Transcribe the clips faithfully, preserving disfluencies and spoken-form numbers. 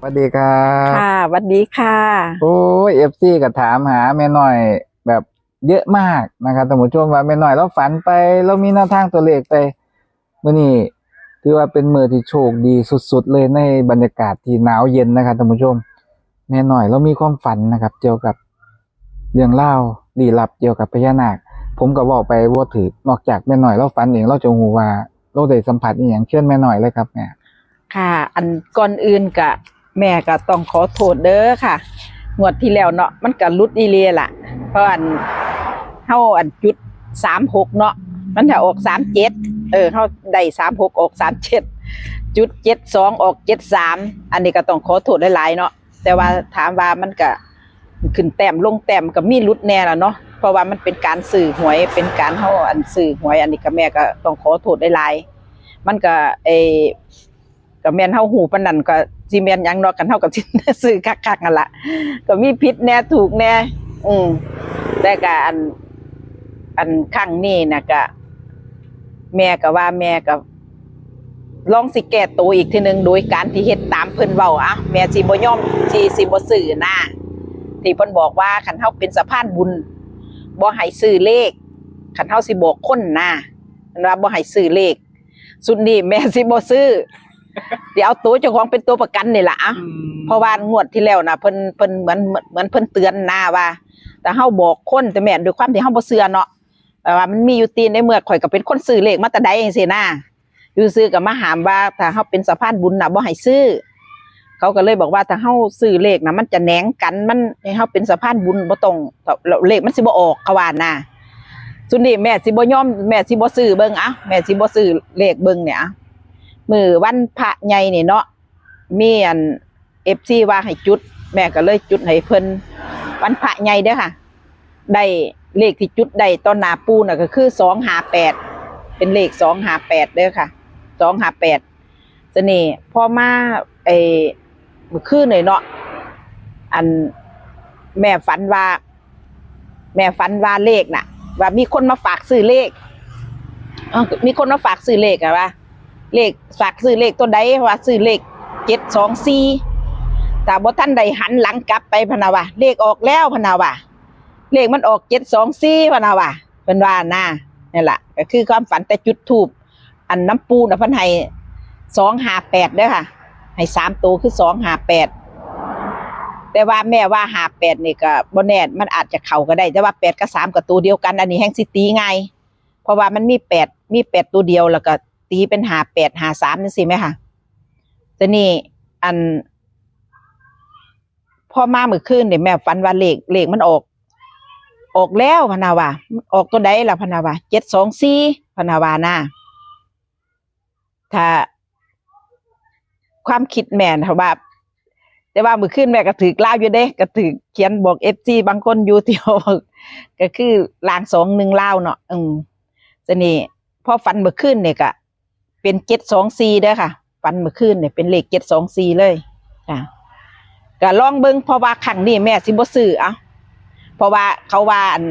สวัสดีครับ ค่ะสวัสดีค่ะ โอ้ย เอฟซี ก็ถามหาแม่น้อยแบบเยอะมากนะครับท่านผู้ชม ว่าแม่น้อยเราฝันไป เรามีแนวทางตัวเลขไป มื้อนี้ถือว่าเป็นมื้อที่โชคดีสุดๆเลย ในบรรยากาศที่หนาวเย็นนะครับท่านผู้ชม แม่น้อยเรามีความฝันนะครับ เกี่ยวกับเรื่องราวลี้ลับเกี่ยวกับพญานาค ผมก็เว้าไปบ่ถืก นอกจากแม่น้อยเราฝันเอง เราจะฮู้ว่าเราได้สัมผัสอีหยัง เชิญแม่น้อยเลยครับแม่ ค่ะ อันก่อนอื่นกะแม่ก็ต้องขอโทษเด้อค่ะ งวดที่แล้วเนาะ มันก็หลุดอีหลีล่ะ เพราะอันเฮาอันจุดสามหกเนาะ มันถ้าออกสามเจ็ด เออ เฮาได้สามหก ออกสามเจ็ด จุดเจ็ดสอง ออกเจ็ดสาม อันนี้ก็ต้องขอโทษหลายๆเนาะ แต่ว่าถามว่ามันก็ขึ้นแต้มลงแต้มก็มีหลุดแน่ล่ะเนาะ เพราะว่ามันเป็นการซื้อหวย เป็นการเฮาอันซื้อหวย อันนี้ก็แม่ก็ต้องขอโทษหลายๆ มันก็ เออ ก็แม่นเฮาฮู้ปานนั้นก็สิแม่นหยังเนาะ คันเฮาก็สิซื้อคักๆนั่นล่ะ ก็มีผิดแน่ถูกแน่ อืม แต่ก็อัน อันครั้งนี้น่ะก็ แม่ก็ว่าแม่ก็ลองสิแก้โตอีกเทื่อหนึ่ง โดยการที่เฮ็ดตามเพิ่นเว้า อ่ะ แม่สิบ่ยอม สิ สิบ่ซื้อนะ ที่เพิ่นบอกว่าคันเฮาเป็นสะพานบุญ บ่ให้ซื้อเลข คันเฮาสิบอกคนนะ เพิ่นว่าบ่ให้ซื้อเลข สุดนี้แม่สิบ่ซื้อ สิเอาตัวเจ้าของเป็นตัวประกันนี่ล่ะ อ่ะ เพราะว่างวดที่แล้วนะ เพิ่น เพิ่นเหมือน เหมือนเพิ่นเตือนนะว่า แต่เฮาบอกคน แต่แม่ด้วยความที่เฮาบ่เชื่อเนาะ แต่ว่ามันมีอยู่ติ ในเมื่อข่อยก็เป็นคนซื้อเลขมาแต่ใดจังซี่นะ อยู่ซื่อก็มาห้ามว่าถ้าเฮาเป็นสะพานบุญนะบ่ให้ซื้อ เขาก็เลยบอกว่าถ้าเฮาซื้อเลขนะมันจะแหนงกัน มันให้เฮาเป็นสะพานบุญบ่ต้อง เลขมันสิบ่ออก เขาว่านะ สุดนี้แม่สิบ่ยอม แม่สิบ่ซื้อเบิ่ง อ่ะ แม่สิบ่ซื้อเลขเบิ่งเนี่ย อ่ะ มื้อวันพระใหญ่นี่เนาะ มีอัน เอฟซี ว่าให้จุด แม่ก็เลยจุดให้เพิ่น วันพระใหญ่เด้อค่ะ ได้เลขที่จุดได้ต่อหน้าปู่น่ะก็คือ สองห้าแปด เป็นเลข สองห้าแปด เด้อค่ะ สองห้าแปด ทีนี้พอมา ไอ้ มื้อคืนนี่เนาะ อัน แม่ฝันว่า แม่ฝันว่าเลขน่ะ ว่ามีคนมาฝากซื้อเลข เอ้า มีคนมาฝากซื้อเลขอะว่า เลขฝากซื้อเลขตัวใด ว่าซื้อเลข เจ็ดสองสี่ แต่บ่ทันได้หันหลังกลับไปพะนะว่า เลขออกแล้วพะนะว่า เลขมันออก เจ็ดสองสี่ พะนะว่า เพิ่นว่านะ นั่นล่ะ ก็คือความฝันแต่จุดธูป อันนำปู่น่ะเพิ่นให้ สองห้าแปด เด้อค่ะ ให้สามตัวคือ สองห้าแปด แต่ว่าแม่ว่า ห้าแปด นี่ก็บ่แน่ มันอาจจะเข้าก็ได้ แต่ว่า แปด กับ สาม ก็ตัวเดียวกัน อันนี้แฮงสิตีง่าย เพราะว่ามันมี แปด มี แปด ตัวเดียว แล้วก็ตีเป็น ห้าแปด ห้าสาม จังซี่แหมค่ะ ทีนี้อัน พอมามื้อคืนนี่แม่ฝันว่าเลข เลขมันออก ออกแล้วพะนะว่า ออกตัวใดล่ะพะนะว่า เจ็ดสองสี่ พะนะว่านะ ถ้า ความคิดแม่นะว่า แต่ว่ามื้อคืนแม่ก็ถืกลาวอยู่เด้ ก็ถืกเขียนบอก เอฟซี บางคนอยู่ที่ว่า ก็คือล่าง สองหนึ่ง ลาวเนาะ อืม ทีนี้พอฝันมื้อคืนนี่ก็ เป็น เจ็ดสองสี่ เด้อค่ะ ฝันมื้อคืนนี่เป็นเลข เจ็ดสองสี่ เลยจ้ะ ก็ลองเบิ่ง เพราะว่าครั้งนี้แม่สิบ่ซื้อ เอ้า เพราะว่าเขาว่าอัน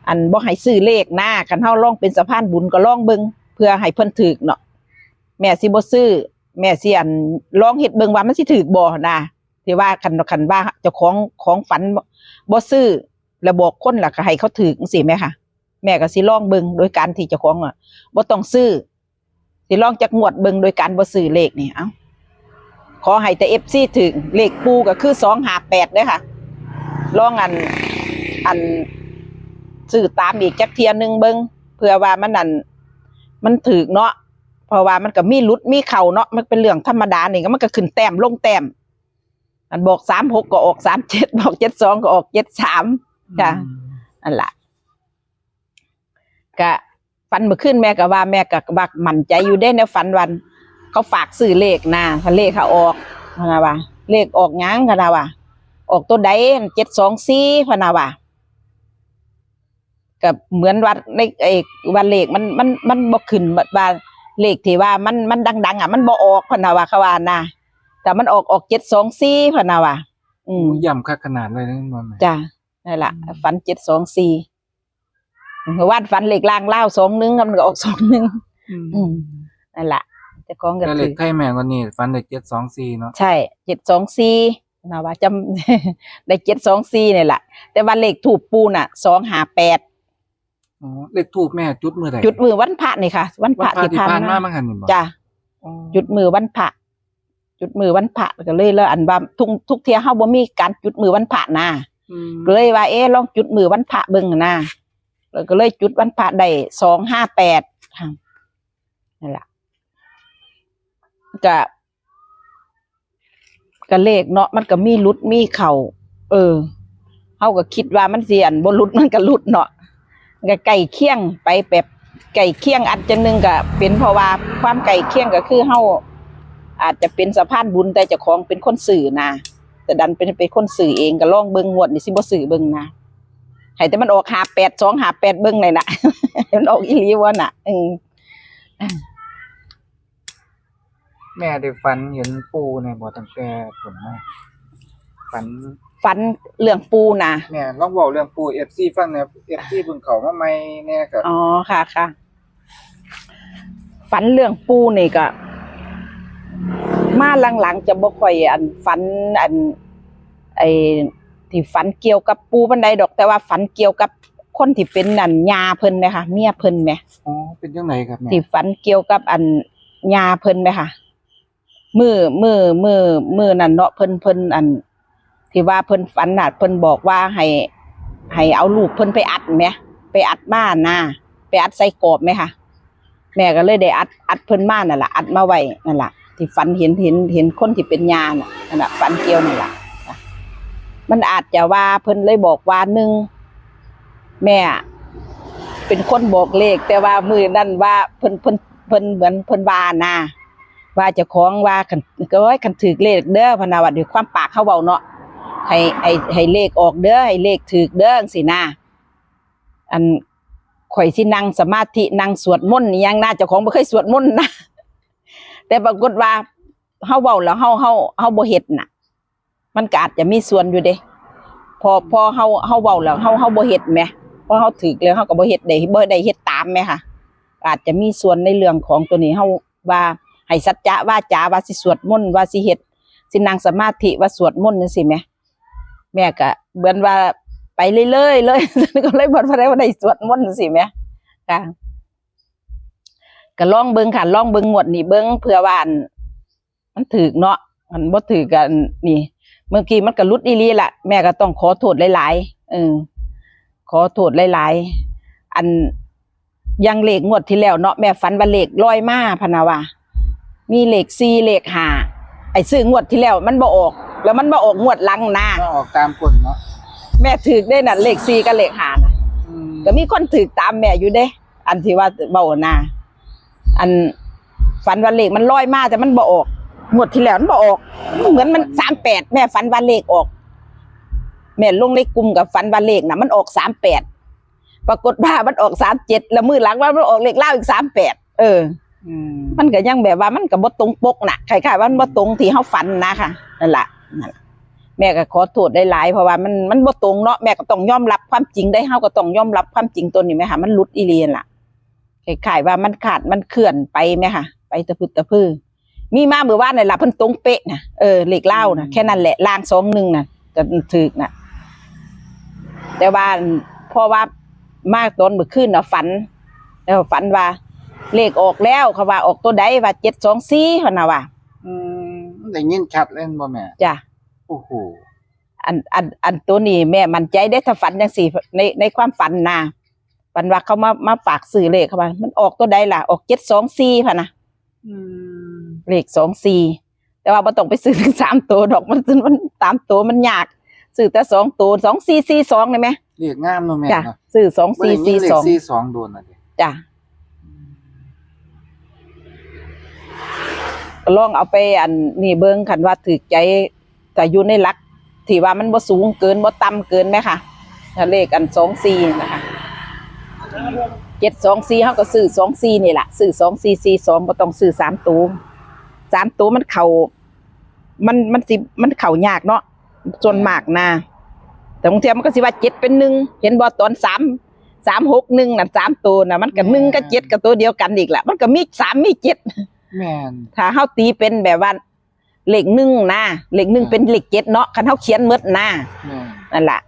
อันบ่ให้ซื้อเลขนะ คันเฮาลองเป็นสะพานบุญก็ลองเบิ่ง เพื่อให้เพิ่นถืกเนาะ แม่สิบ่ซื้อ แม่สิอันลองเฮ็ดเบิ่งว่ามันสิถืกบ่นะ ที่ว่าคัน คันว่าเจ้าของ ของฝันบ่ บ่ซื้อ แล้วบอกคนล่ะก็ให้เขาถืกจังซี่แหมค่ะ แม่ก็สิลองเบิ่งโดยการที่เจ้าของอะบ่ต้องซื้อ สิลองจักงวดเบิ่งโดยการบ่ซื้อเลขนี่ เอ้า ขอให้แต่ เอฟซี ถืก เลขปู่ก็คือ สองห้าแปด เด้อค่ะ ลองอัน อัน ซื้อตามอีกจักเทื่อหนึ่งเบิ่ง เพื่อว่ามันอัน มันถืกเนาะ เพราะว่ามันก็มีหลุดมีเข้าเนาะ มันเป็นเรื่องธรรมดานี่ มันก็ขึ้นแต้มลงแต้ม อันบอก สามหก ก็ออก สามเจ็ด บอก เจ็ดสอง ก็ออก เจ็ดสาม จ้ะ อืม นั่นล่ะ ก็ฝันมื้อคืนแม่ก็ว่า แม่ก็ว่ามั่นใจอยู่เด้ ในฝันวัน เขาฝากซื้อเลขนะ ถ้าเลขเขาออกพะนะว่า เลขออกหยังพะนะว่า ออกตัวใด เจ็ดสองสี่ พะนะว่า ก็เหมือนว่าในไอ้ว่าเลขมัน มัน มันบ่ขึ้นว่าเลขที่ว่ามัน มันดังๆ อ่ะ มันบ่ออกพะนะว่า เขาว่านะ แต่มันออก ออก เจ็ดสองสี่ พะนะว่า อืม ย้ำคักขนาดเลยนะแม่ จ้ะ นั่นล่ะ อืม ฝัน เจ็ดสองสี่ เมื่อวานฝันเลขล่างลาว สองหนึ่ง มันก็ออก สองหนึ่ง อืม อืม นั่นล่ะ เจ้าของก็ แต่เล ถื ข อ ไทยแม่งวดนี้ฝันได้เจ็ดสองสี่เนาะ ใช่ เจ็ดสองสี่ นะว่าจำ ได้ เจ็ดสองสี่ นี่แหละ แต่ว่าเลขธูปปู่น่ะ สองห้าแปด อ๋อเลขธูปแม่จุดมื้อใด จุดมื้อวันพระนี่ค่ะ วันพระ วันพระ ที่ผ่าน ที่ผ่านมา มา มันหันนี่บ่ จ้ะ อ๋อ จุดมื้อวันพระ จุดมื้อวันพระก็เลยแล้วอันว่าทุกทุกเที่ยเฮาบ่มีการจุดมื้อวันพระนะ อืม ก็เลยว่า เอ๊ะ ลองจุดมื้อวันพระเบิ่งนะ แล้วก็เลยจุดวันพระได้ สองห้าแปด ค่ะ นั่นล่ะ ก็ ก็เลขเนาะ มันก็มีหลุดมีเข้า เออ เฮาก็คิดว่ามันสิอันบ่หลุดมันก็หลุดเนาะ ก็ใกล้เคียงไปแบบใกล้เคียง อันจังหนึ่งก็เป็นเพราะว่าความใกล้เคียงก็คือเฮาอาจจะเป็นสะพานบุญ แต่เจ้าของเป็นคนซื้อนะ แต่ดันเป็นเป็นคนซื้อเอง ก็ลองเบิ่ง งวดนี้สิบ่ซื้อเบิ่งนะ ให้แต่มันออก ห้าแปด สองห้าแปด เบิ่งเลยนะ มันออกอีหลีบ่น่ะ เออ แม่ได้ฝันเห็นปู่เนี่ยบ่ตั้งแต่ผมมาฝัน ฝันเรื่องปู่นะ แม่ลองเว้าเรื่องปู่ เอฟซี ฟังแหน่ เอฟซี เพิ่งเข้ามาใหม่แหน่ก็ อ๋อ ค่ะ ค่ะ ฝันเรื่องปู่นี่ก็ มาหลังๆจะบ่ค่อยอันฝันอัน ไอ้ที่ฝันเกี่ยวกับปู่ปานใดดอก แต่ว่าฝันเกี่ยวกับคนที่เป็นอันย่าเพิ่นแหมค่ะ เมียเพิ่นแหม อ๋อเป็นจังไดครับแม่ ที่ฝันเกี่ยวกับอันย่าเพิ่นแหมค่ะ มื้อมื้อมื้อมื้อนั่นเนาะ เพิ่นเพิ่นอัน ที่ว่าเพิ่นฝันน่ะ เพิ่นบอกว่าให้ ให้เอาลูกเพิ่นไปอัดแหม ไปอัดมานะ ไปอัดใส่กรอบแหมค่ะ แม่ก็เลยได้อัดอัดเพิ่นมานั่นล่ะ อัดมาไว้นั่นล่ะ ที่ฝันเห็นเห็นเห็นคนที่เป็นย่าน่ะ นั่นล่ะ ฝันเกี่ยวนั่นล่ะ มันอาจจะว่าเพิ่นเลยบอกว่า หนึ่ง แม่เป็นคนบอกเลข แต่ว่ามื้อนั้นว่าเพิ่นเพิ่นเพิ่นเหมือนเพิ่นว่านะ ว่าเจ้าของว่าคัน โอ๊ย คันถืกเลขเด้อ พะนะว่าด้วยความปากเขาเว้าเนาะ ให้ให้ให้เลขออกเด้อ ให้เลขถืกเด้อจังซี้นะ อัน ข่อยสินั่งสมาธิ นั่งสวดมนต์อิหยังนะ เจ้าของบ่เคยสวดมนต์นะ แต่ปรากฏว่าเฮาเว้าแล้วเฮาเฮาเฮาบ่เฮ็ดน่ะ มันก็อาจจะมีส่วนอยู่เด้ พอพอเฮาเฮาเว้าแล้วเฮาเฮาบ่เฮ็ดแหม พอเฮาถืกแล้วเฮาก็บ่เฮ็ด ได้บ่ได้เฮ็ดตามแหมค่ะ อาจจะมีส่วนในเรื่องของตัวนี้ เฮาว่าให้สัจจะวาจาว่าสิสวดมนต์ ว่าสิเฮ็ด สินั่งสมาธิ ว่าสวดมนต์จังซี้แหม แม่ก็เหมือนว่าไปเรื่อยๆเลย ก็เลยบ่ได้ บ่ได้สวดมนต์จังซี้แหม ค่ะ ก็ลองเบิ่งค่ะ ลองเบิ่งงวดนี้เบิ่ง เผื่อว่าอัน มันถืกเนาะ มันบ่ถืกกันนี่ เมื่อกี้มันก็หลุดอีหลีล่ะ แม่ก็ต้องขอโทษหลายๆ เออ ขอโทษหลายๆ อัน อย่างเลขงวดที่แล้วเนาะ แม่ฝันว่าเลขลอยมาพะนะว่า มีเลขสี่ เลขห้า ไอ้ซื้องวดที่แล้วมันบ่ออก แล้วมันมาออกงวดหลังนะ ก็ออกตามกลเนาะ แม่ถืกได้น่ะ เลขสี่กับเลขห้าน่ะ อืม ก็มีคนถืกตามแม่อยู่เด้ อันที่ว่าเว้านะ อันฝันว่าเลขมันลอยมาแต่มันบ่ออก งวดที่แล้วมันบ่ออก เหมือนมัน สามแปด แม่ฝันว่าเลขออก แม่ลงในกลุ่มกับฝันว่าเลขน่ะ มันออก สามแปด ปรากฏว่ามันออก สามเจ็ด แล้วมื้อหลังว่ามันออกเลขลาวอีก สามแปด เออ อืม มันก็ยังแบบว่ามันก็บ่ตรงปกน่ะ คล้ายๆว่ามันบ่ตรงที่เฮาฝันนะคะ นั่นล่ะ นั่นล่ะ แม่ก็ขอโทษหลายๆ เพราะว่ามัน มันบ่ตรงเนาะ แม่ก็ต้องยอมรับความจริงได้ เฮาก็ต้องยอมรับความจริงตัวนี้แหมค่ะ มันหลุดอีหลีนั่นล่ะ คล้ายๆว่ามันขาดมันเคลื่อนไปแหมค่ะ ไปตะพึดตะพือ มีมามื้อวานนี่ล่ะ เพิ่นตรงเป๊ะน่ะ เออ เลขลาวน่ะ แค่นั้นแหละ ล่าง สองหนึ่ง น่ะ ก็ถืกน่ะ แต่ว่า เพราะว่ามาตอนมื้อคืนน่ะฝัน แล้วฝันว่า เลขออกแล้ว เขาว่าออกตัวใด ว่า เจ็ดสองสี่ เพิ่นน่ะว่า อืมได้ยินชัดเลยบ่แม่ จ้ะ โอ้โห อัน อัน อันตัวนี้แม่มั่นใจเด้ ถ้าฝันจังซี่ ใน ในความฝันนะ ฝันว่าเขามา มาฝากซื้อเลข เขาว่า มันออกตัวใดล่ะ ออก เจ็ดสองสี่ พะนะ อืม เลข สองสี่ แต่ว่าบ่ต้องไปซื้อถึงสามตัวดอก มัน มัน สามตัวมันยาก ซื้อแต่สองตัว สองสี่สี่สอง นี่แหม เลขงามเนาะแม่ จ้ะ เนาะ ซื้อ บ่ได้ยินเลข สองสี่สี่สอง สี่สอง โดนน่ะเด้ จ้ะ ก็ลองเอาไปอันนี้เบิ่ง คันว่าถืกใจ ก็อยู่ในหลักที่ว่ามันบ่สูงเกิน บ่ต่ำเกินแหมค่ะ ถ้าเลขอัน สองสี่ นะคะ เจ็ดสองสี่ เฮาก็ซื้อ สองสี่ นี่ล่ะ ซื้อ สองสี่สี่สอง บ่ต้องซื้อสามตัว สามตัวมันเข้า มัน มันสิ มันเข้ายากเนาะ ส่วนมากนะ แต่บางเทื่อมันก็สิว่า เจ็ดเป็นหนึ่ง เห็นบ่ ตอน สาม สามหกหนึ่ง น่ะ สามตัวน่ะ มันก็ หนึ่งกับ เจ็ด ก็ตัวเดียวกันอีกล่ะ มันก็มี สาม มี เจ็ด แม่น ถ้าเฮาตีเป็นแบบว่าเลขหนึ่งนะ เลขหนึ่ง อ่า เป็นเลขเจ็ดเนาะ คันเฮาเขียนหมดนะ แม่น นั่นล่ะ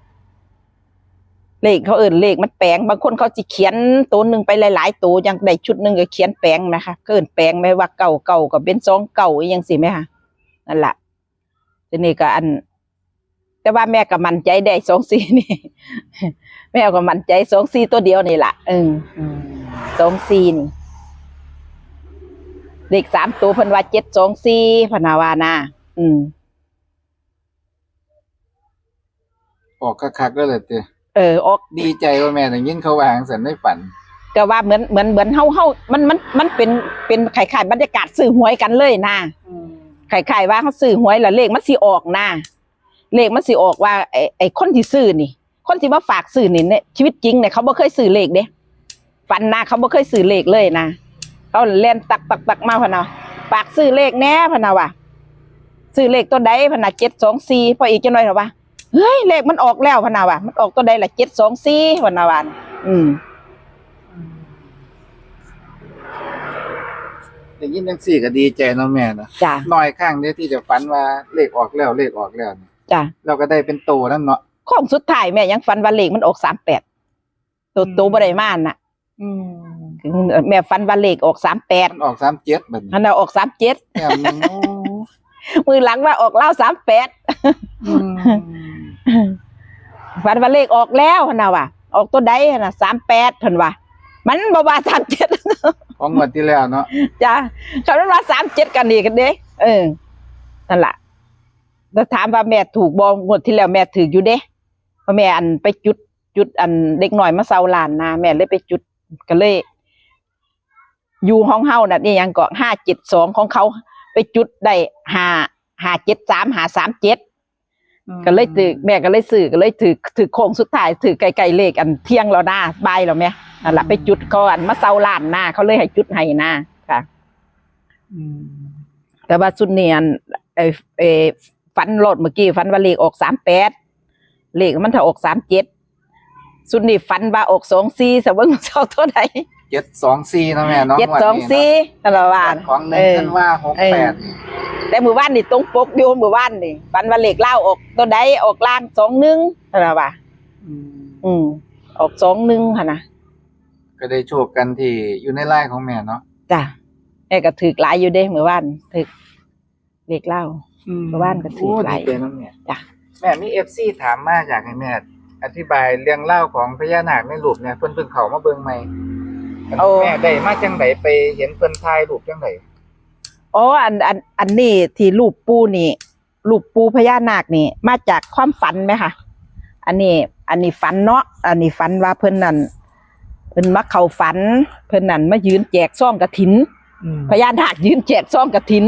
เลขเขาเอิ้นเลขมันแปลง บางคนเขาสิเขียนตัวหนึ่งไปหลายๆตัว อย่างได้ชุดหนึ่งก็เขียนแปลงนะคะ เขาเอิ้นแปลง แม่ว่าเก้าเก้าก็เป็นสองเก้า อีหยังสิแม่คะ นั่นล่ะ ทีนี้ก็อัน แต่ว่าแม่ก็มั่นใจได้สองสี่นี่ แม่ก็มั่นใจสองสี่ตัวเดียวนี่ล่ะ เออ อืม สองสี่นี่ เลขสามตัวเพิ่นว่าเจ็ดสองสี่ พะนาว่านะ อืม ออกคักๆแล้วแหละเต้ เออ ออก ดีใจว่าแม่ได้ยินเขาว่าจั่งซั่นในฝัน ก็ว่าเหมือนเหมือนเหมือนเฮาเฮามันมันมันเป็นเป็นคล้ายๆบรรยากาศซื้อหวยกันเลยนะ อืม คล้ายๆว่าเขาซื้อหวยแล้วเลขมันสิออกนะ เลขมันสิออกว่าไอ้ไอ้คนที่ซื้อนี่ คนที่มาฝากซื้อนี่เนี่ยชีวิตจริงเนี่ยเขาบ่เคยซื้อเลขเด้ ฝันนะเขาบ่เคยซื้อเลขเลยนะ เขาแล่นตักตักตักมาพะนะ ฝากซื้อเลขแหน่พะนะว่า ซื้อเลขตัวใดพะนะ เจ็ดสองสี่ พออีกจักหน่อยเถาะว่า เฮ้ย เลขมันออกแล้วพะนะว่า มันออกตัวใดล่ะ เจ็ดสองสี่ พะนะว่า อืม ได้ยินจังซี่ก็ดีใจเนาะแม่เนาะ จ้ะ น้อยครั้งเด้ที่จะฝันว่าเลขออกแล้ว เลขออกแล้วนี่ จ้ะ เราก็ได้เป็นโตนั่นเนาะ โค้งสุดท้ายแม่ยังฝันว่าเลขมันออกสามแปด ตัว อืม ตัวบ่ได้มาน่ะ อืม แม่ฝันว่าเลขออกสามแปด มันออกสามเจ็ดบัดนี้ อันน่ะออกสามเจ็ด แม่มันโอ้ มือหลังว่าออกลาวสามแปด อืม ฝันว่าเลขออกแล้วนะว่า ออกตัวใดนะ สามแปด เพิ่นว่า มันบ่ว่าสามเจ็ด ของงวดที่แล้วเนาะ จ้ะ เขาเรียกว่าสามเจ็ดกันนี่กันเด้ เออ นั่นล่ะ แล้วถามว่าแม่ถูกบ่ งวดที่แล้วแม่ถูกอยู่เด้ เพราะแม่อันไปจุด จุดอันเด็กน้อยมาเซาหลานนะ แม่เลยไปจุด ก็เลย อยู่ห้องเฮานั่นนี่ยังก็ ห้าเจ็ดสอง ของเขา ไปจุดได้ ห้า ห้าเจ็ดสาม ห้าสามเจ็ด อืม ก็เลยถืก แม่ก็เลยซื้อ ก็เลยถืก ถืกโค้งสุดท้าย ถืกใกล้ๆเลขอันเที่ยงแล้วนะบ่ายแล้วแม่ นั่นล่ะ อืม ไปจุดเขาอันมาเซาหลานนะ เขาเลยให้จุดให้นะ ค่ะ อืม แต่ว่าสุดนี้อัน เอ่อ เอ่อ ฝันรอบเมื่อกี้ ฝันว่าเลขออกสามแปด เลขมันถ้าออกสามเจ็ด สุดนี้ฝันว่าออกสองสี่ ซะเบิ่งเซาตัวใด เจ็ดสองสี่เนาะแม่เนาะ เจ็ดสองสี่ งวดนี้เนาะ นั่นล่ะว่า ของหนึ่ง เออ ธันวา หกแปด แต่มื้อวานนี่ตรงปกอยู่ มื้อวานนี่ ฝันว่าเลขลาวออกตัวใด ออกล่าง สองหนึ่ง นั่นล่ะว่า อืม อืม ออก สองหนึ่ง หั่นนะ ก็ได้โชคกันที่อยู่ในไลน์ของแม่เนาะ จ้ะ แม่ก็ถืกหลายอยู่เด้ มื้อวานถืกเลขลาว อืม เมื่อวานก็ถือ โอ้ หลาย ดีใจนำเนี่ย จ้ะ แม่มี เอฟซี ถามมาอยากให้แม่อธิบายเรื่องราวของพญานาคในรูปเนี่ย เพิ่นเพิ่งเข้ามาเบิ่งใหม่ โอ้ แม่ได้มาจังได๋ ไปเห็นเพิ่นถ่ายรูปจังได๋ อ๋อ อัน อัน อันนี้ที่รูปปู่นี่ รูปปู่พญานาคนี่ มาจากความฝันไหมคะ อันนี้ อันนี้ฝันเนาะ อันนี้ฝันว่าเพิ่นนั่น เพิ่นมาเข้าฝัน เพิ่นนั่นมายืนแจกซองกฐิน อืม พญานาคยืนแจกซองกฐิน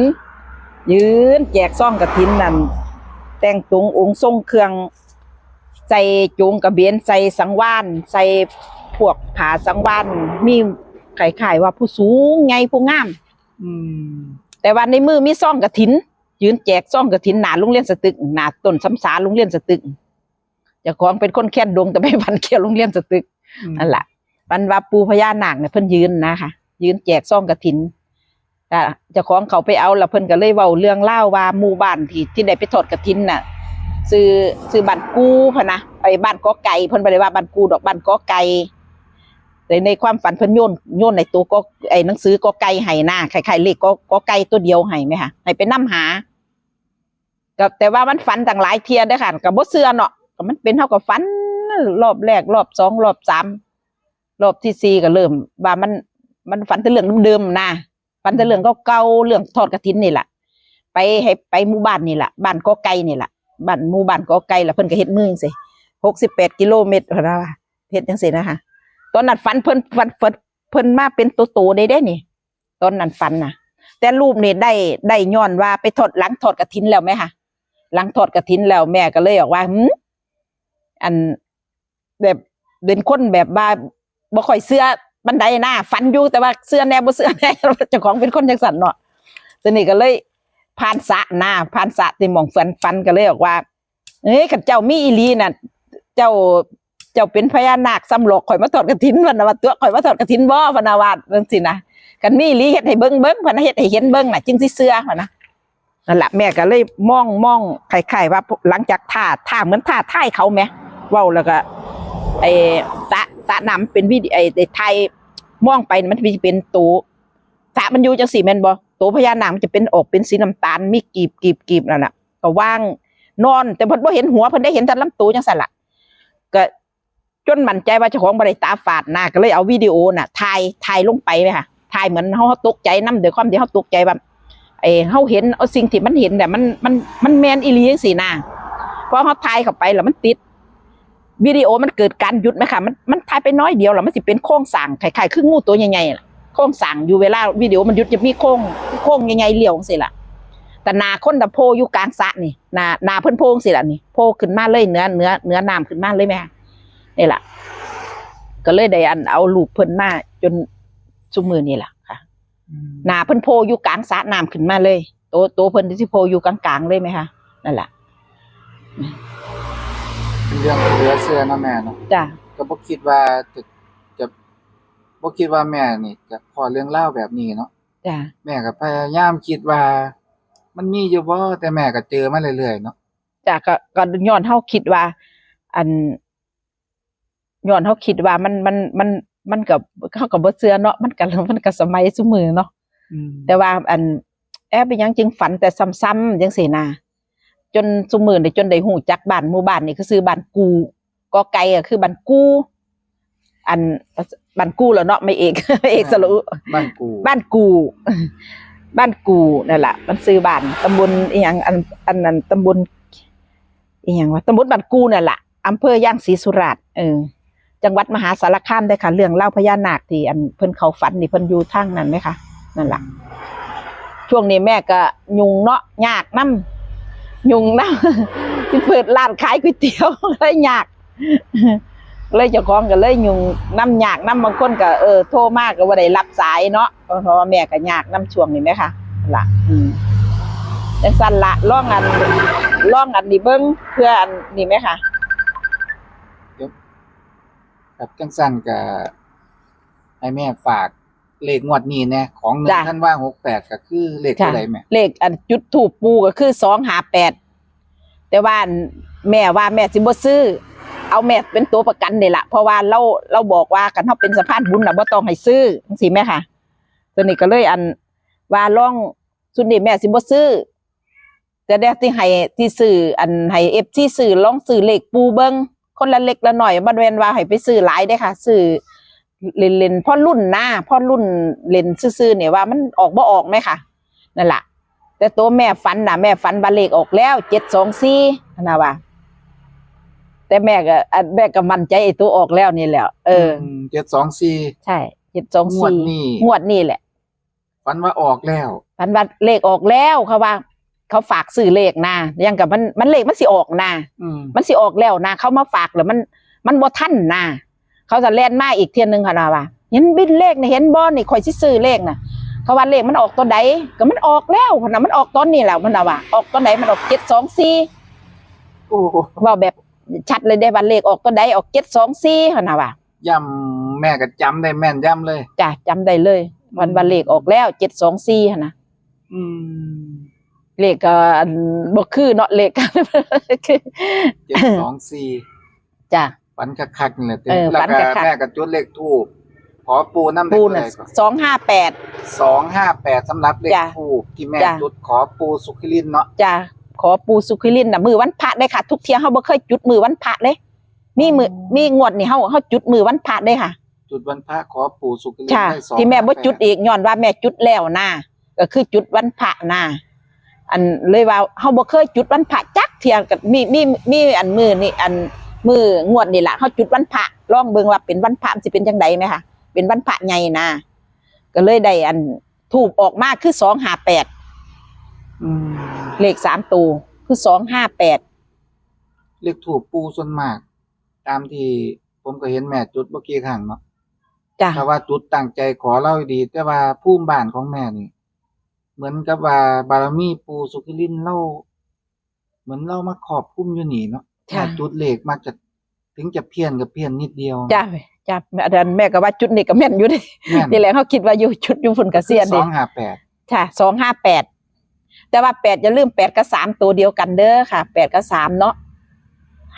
ยืนแจกซองกฐินนั่น แต่งตรงองค์ทรงเครื่อง ใส่โจงกระเบน ใส่สังวาล ใส่พวกผ้าสังวาล มีคล้ายๆว่าผู้สูงใหญ่ผู้งาม อืม แต่ว่าในมือมีซองกฐิน ยืนแจกซองกฐินหน้าโรงเรียนสตึก หน้าต้นสำสาโรงเรียนสตึก เจ้าของเป็นคนแคนดง แต่ไปบ้านเขียวโรงเรียนสตึก อืม นั่นล่ะ ฝันว่าปู่พญานาคเนี่ยเพิ่นยืนนะคะ ยืนแจกซองกฐิน ก็เจ้าของเขาไปเอา แล้วเพิ่นก็เลยเว้าเรื่องราวว่าหมู่บ้านที่ ที่ได้ไปทอดกฐินน่ะ ชื่อ ชื่อบ้านกูพะนะ ไอ้บ้านกอไก่ เพิ่นบ่ได้ว่าบ้านกูดอก บ้านกอไก่ ใน ในความฝันเพิ่นโยน โยนในตัวกอ ไอ้หนังสือกอไก่ให้นะ คล้ายๆเลขกอ กอไก่ตัวเดียวให้ไหมคะ ให้ไปนำหา ก็แต่ว่ามันฝันตั้งหลายเทื่อเด้อค่ะ ก็บ่เชื่อเนาะ ก็มันเป็น เฮาก็ฝันรอบแรก รอบสอง รอบสาม รอบที่สี่ก็เริ่มว่ามัน มันฝันแต่เรื่องเดิมๆนะ ฝันแต่เรื่องเก่าๆ เรื่องทอดกฐินนี่แหละ ไปให้ ไปหมู่บ้านนี่แหละ บ้านกอไก่นี่แหละ บ้าน หมู่บ้านกอไก่ แล้วเพิ่นก็เฮ็ดมือจั่งซี้ หกสิบแปดกิโลเมตร เพิ่นว่า เฮ็ดจั่งซี้นะคะ ตอนนั้นฝันเพิ่น ฝัน ฝัน เพิ่นมาเป็นโตๆ ได้เด้นี่ ตอนนั้นฝันน่ะ แต่รูปนี่ได้ ได้ย้อนว่าไปทอด หลังทอดกฐินแล้วไหมคะ หลังทอดกฐินแล้วแม่ก็เลยบอกว่า หืม อัน แบบเป็นคนแบบว่าบ่ค่อยเชื่อปานใดนะ ฝันอยู่แต่ว่าเชื่อแหน่บ่เชื่อแหน่ เจ้าของเป็นคนจังซั่นเนาะ ทีนี้ก็เลยผ่านสระนะ ผ่านสระที่หม่องฝัน ฝันก็เลยบอกว่า เอ้ย คันเจ้ามีอีหลีน่ะ เจ้า เจ้าเป็นพญานาคซ้ำหลอกข่อยมาทอดกฐิน พะนะว่า ตัวข่อยมาทอดกฐินบ่ พะนะว่าจั่งซี้นะ คันมีอีหลีเฮ็ดให้เบิ่งเบิ่ง พะนะ เฮ็ดให้เห็นเบิ่งน่ะ จึงสิเชื่อ พะนะ นั่นล่ะ แม่ก็เลยมอง มองคล้ายๆว่า หลังจากท้า ท้าเหมือนท้าทายเขาแหม เว้าแล้วก็ ไอ้สระ สระน้ำเป็นวิดี ไอ้ ไอ้ถ่าย มองไปมันสิเป็นโต สระมันอยู่จังซี่แม่นบ่ โตพญานาคมันจะเป็น ออกเป็นสีน้ำตาล มีกีบ กีบ กีบนั่นน่ะ ก็วางนอน แต่เพิ่นบ่เห็นหัว เพิ่นได้เห็นแต่ลำโตจังซั่นล่ะ ก็ จนมั่นใจว่าเจ้าของบ่ได้ตาฝาดนะ ก็เลยเอาวิดีโอน่ะ ถ่าย ถ่ายลงไปแหมค่ะ ถ่ายเหมือนเฮา เฮาตกใจนำ ด้วยความที่เฮาตกใจว่า เอ้ เฮาเห็น เอาสิ่งที่มันเห็นน่ะ มัน มัน มันแม่นอีหลีจังซี่นะ พอเฮาถ่ายเข้าไปแล้วมันติด วิดีโอมันเกิดการหยุดแหมค่ะ มัน มันถ่ายไปน้อยเดียวแล้วมันสิเป็นโครงสร้างคล้ายๆคืองูตัวใหญ่ๆล่ะ โครงสร้างอยู่ เวลาวิดีโอมันหยุดจะมีโครง โครงใหญ่ๆเลี้ยวจังซี่ล่ะ แต่หน้าคนน่ะโผล่อยู่กลางสระนี่ หน้า หน้าเพิ่นโผล่จังซี่ล่ะนี่ โผล่ขึ้นมาเลย เหนือ เหนือ เหนือน้ำขึ้นมาเลยแหมค่ะ นี่ล่ะ ก็เลยได้อันเอารูปเพิ่นมาจนซุมื้อนี่ล่ะค่ะ อืม หน้าเพิ่นโผล่อยู่กลางสระน้ำขึ้นมาเลย โต โตเพิ่นสิโผล่อยู่กลางๆเลยแหมค่ะ นั่นล่ะ เป็นเรื่องเหลือเชื่อเนาะแม่เนาะ จ้ะ ก็บ่คิดว่าจะ จะ บ่คิดว่าแม่นี่จะพ้อเรื่องราวแบบนี้เนาะ จ้ะ แม่ก็พยายามคิดว่ามันมีอยู่บ่ แต่แม่ก็เจอมาเรื่อยๆเนาะ จ้ะ ก็ ก็ย้อนเฮาคิดว่า อัน ย้อนเฮาคิดว่ามัน มัน มัน มันก็ เฮาก็บ่เชื่อเนาะ มันก็ มันก็สมัยซุมื้อเนาะ อืม แต่ว่าอัน แอบเป็นหยังจึงฝันแต่ซ้ำๆจังซี่นะ จนซุมื้อนี่จนได้ฮู้จักบ้านหมู่บ้านนี่คือชื่อบ้านกู กอไก่ก็คือบ้านกู อัน บ้านกูแล้วเนาะ แม่เอก เอกสระอุ บ้านกู บ้านกู บ้านกูนั่นล่ะ มันชื่อบ้าน ตำบลอีหยัง อัน อันนั้น ตำบล อีหยังวะ ตำบลบ้านกูนั่นล่ะ อำเภอย่างศรีสุราษฎร์ เออ จังหวัดมหาสารคามเด้อค่ะ เรื่องราวพญานาคที่อันเพิ่นเข้าฝันนี่ เพิ่นอยู่ทางนั้นไหมคะ นั่นล่ะ ช่วงนี้แม่ก็ยุ่งเนาะ ยากนำ ยุ่งนำ สิเปิดร้านขายก๋วยเตี๋ยว เลยยาก เลยเจ้าของก็เลยยุ่งนำ ยากนำ บางคนก็ เออ โทรมาก็บ่ได้รับสายเนาะ เพราะว่าแม่ก็ยากนำช่วงนี้แหมค่ะ ล่ะ อืม จังซั่นล่ะ ลองอัน ลองอันนี้เบิ่ง เพื่ออันนี้แหมค่ะ ครับ จังซั่นก็ให้แม่ฝากเลขงวดนี้แหน่ ของหนึ่ง จ้ะ ธันวา หกแปด ก็คือเลข จ้ะ ตัวใดแม่ เลขอันจุดธูปปู่ก็คือ สองห้าแปด แต่ว่าอันแม่ว่าแม่สิบ่ซื้อ เอาแม่เป็นตัวประกันนี่ล่ะ เพราะว่าเรา เราบอกว่าคันเฮาเป็นสะพานบุญน่ะ บ่ต้องให้ซื้อ จังซี่แหมค่ะ ตัวนี้ก็เลยอัน ว่าลอง ชุดนี้แม่สิบ่ซื้อ แต่เดี๋ยวสิให้ สิซื้อ อัน ให้ เอฟซี ซื้อ ลองซื้อเลขปู่เบิ่ง คนละเล็กละน้อย บ่แม่นว่าให้ไปซื้อหลายเด้อค่ะ ซื้อเล่นๆ พอรุ่นนะ พอรุ่นเล่นซื่อๆ เนี่ย ว่ามันออกบ่ออกแหมค่ะ นั่นล่ะ แต่ตัวแม่ฝันน่ะ แม่ฝันว่าเลขออกแล้ว เจ็ดสองสี่ หั้นน่ะว่า แต่แม่ก็ อัน แม่ก็มั่นใจไอ้ตัวออกแล้วนี่แหละ เออ อืม เจ็ดสองสี่ ใช่ เจ็ดสองสี่ งวดนี้ งวดนี้แหละ ฝันว่าออกแล้ว ฝันว่าเลขออกแล้ว เขาว่า เขาฝากซื้อเลขนะ อย่างกับมัน มันเลขมันสิออกนะ อืม มันสิออกแล้วนะ เขามาฝากแล้วมัน มันบ่ทันนะ เขาจะแล่นมาอีกเทื่อนึง หั้นน่ะว่า เห็นบินเลขนี่ เห็นบ่นี่ ข่อยสิซื้อเลขน่ะ เขาว่าเลขมันออกตัวใด ก็มันออกแล้ว หั้นน่ะ มันออกตอนนี้แล้ว หั้นน่ะว่า ออกตอนใด มันออก เจ็ดสองสี่ โอ้ เว้าแบบชัดเลยเด้ ว่าเลขออกตัวใด ออก เจ็ดสองสี่ หั้นน่ะว่า ย่ำ แม่ก็จำได้แม่นยำเลย จ้ะ จำได้เลย วัน อืม ว่าเลขออกแล้ว เจ็ดสองสี่ หั้นน่ะ อืม เลขก็อันบ่คือเนาะ เลข เจ็ดสองสี่ จ้ะ ฝันคักๆนี่แหละติ เออ แล้วก็ ฝันคักๆ แม่ก็จุดเลขธูป ขอปู่นำ ปู่น่ะ ได้ตัวใดก่อน สองห้าแปด สองห้าแปด สำหรับเลข จ้ะ ธูปที่แม่ จ้ะ จุดขอปู่สุขิรินเนาะ จ้ะ ขอปู่สุขิรินน่ะ มื้อวันพระเด้อค่ะ ทุกเที่ยเฮาบ่เคยจุดมื้อวันพระเด้ มีมื้อ อ๋อ มีงวดนี่เฮา เฮาจุดมื้อวันพระเด้อค่ะ จุดวันพระขอปู่สุขิริน ค่ะ ได้สองห้าแปด ที่แม่บ่จุดอีก ย้อนว่าแม่จุดแล้วนะ ก็คือจุดวันพระนะ อันเลยว่าเฮาบ่เคยจุดวันพระจักเที่ย ก็มี มี มีอันมื้อนี่ อันมื้องวดนี่ล่ะ เฮาจุดวันพระ ลองเบิ่งว่าเป็นวันพระมันสิเป็นจั่งใดแหมค่ะ เป็นวันพระใหญ่นะ ก็เลยได้อันธูปออกมาคือ สองห้าแปด อืม เลขสามตัวคือ สองห้าแปด เลขธูปปู่ส่วนมาก ตามที่ผมก็เห็นแม่จุดบ่กี่ครั้งเนาะ จ้ะ ถ้าว่าจุดตั้งใจขอลาวดี แต่ว่าภูมิบ้านของแม่นี่ เหมือนกับว่าบารมีปู่สุขิรินลาว เหมือนลาวมาครอบคลุมอยู่นี่เนาะ จ้ะ แม่จุดเลขมักจะ ถึงจะเพี้ยนก็เพี้ยนนิดเดียว จ้ะ จ้ะ อาจารย์ แม่ก็ว่าจุดนี้ก็แม่นอยู่เด้ แม่น นี่แหละ เขาคิดว่าอยู่จุดอยู่พุ่นก็เสีย คือ เด้ สองห้าแปด ค่ะ สองห้าแปด แต่ว่าแปดอย่าลืม แปดกับสามตัวเดียวกันเด้อค่ะ แปดกับสามเนาะ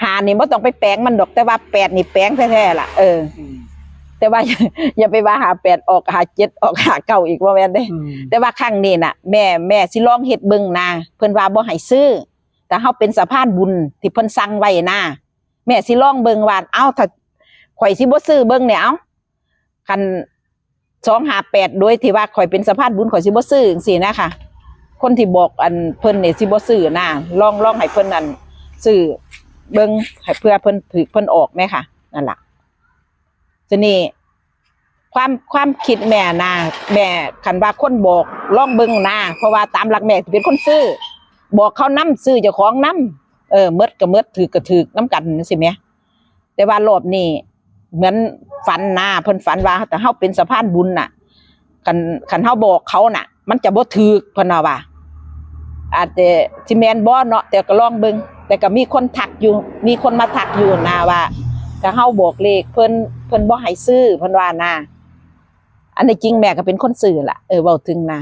ห้านี่บ่ต้องไปแปลงมันดอก แต่ว่าแปดนี่แปลงแท้ๆล่ะ เออ อืม แต่ว่า อย่าไปว่าห้าแปดออกห้าเจ็ด ออกห้าเก้าอีก บ่แม่นเด้ อืม แต่ว่าครั้งนี้น่ะ แม่ แม่สิลองเฮ็ดเบิ่งนะ เพิ่นว่าบ่ให้ซื้อ แต่เฮาเป็นสะพานบุญที่เพิ่นสั่งไว้นะ แม่สิลองเบิ่งว่า เอ้า ถ้าข่อยสิบ่ซื้อเบิ่งเนี่ย เอ้า คัน สองห้าแปด โดยที่ว่าข่อยเป็นสะพานบุญ ข่อยสิบ่ซื้อจังซี้นะคะ คนที่บอกอันเพิ่นเนี่ยสิบ่ซื้อนะ ลอง ลองให้เพิ่นนั่นซื้อเบิ่ง ให้เพื่อเพิ่นถืกเพิ่นออกแม่ค่ะ นั่นล่ะ ทีนี้ ความ ความคิดแม่นะ แม่ คันว่าคนบอก ลองเบิ่งนะ เพราะว่าตามหลักแม่สิเป็นคนซื้อ บอกเขานำ ซื้อเจ้าของนำ เออ หมดก็หมด ถืกก็ถืกนำกันจังซี้แหม แต่ว่ารอบนี้เหมือนฝันนะ เพิ่นฝันว่าถ้าเฮาเป็นสะพานบุญน่ะ คัน คันเฮาบอกเขาน่ะ มันจะบ่ถืก เพิ่นว่าว่า อาจจะสิแม่นบ่เนาะ แต่ก็ลองเบิ่ง แต่ก็มีคนทักอยู่ มีคนมาทักอยู่นะว่า ถ้าเฮาบอกเลขเพิ่น เพิ่นบ่ให้ซื้อ เพิ่นว่านะ อันนี้จริงแม่ก็เป็นคนซื้อล่ะ เออ เว้าถึงนะ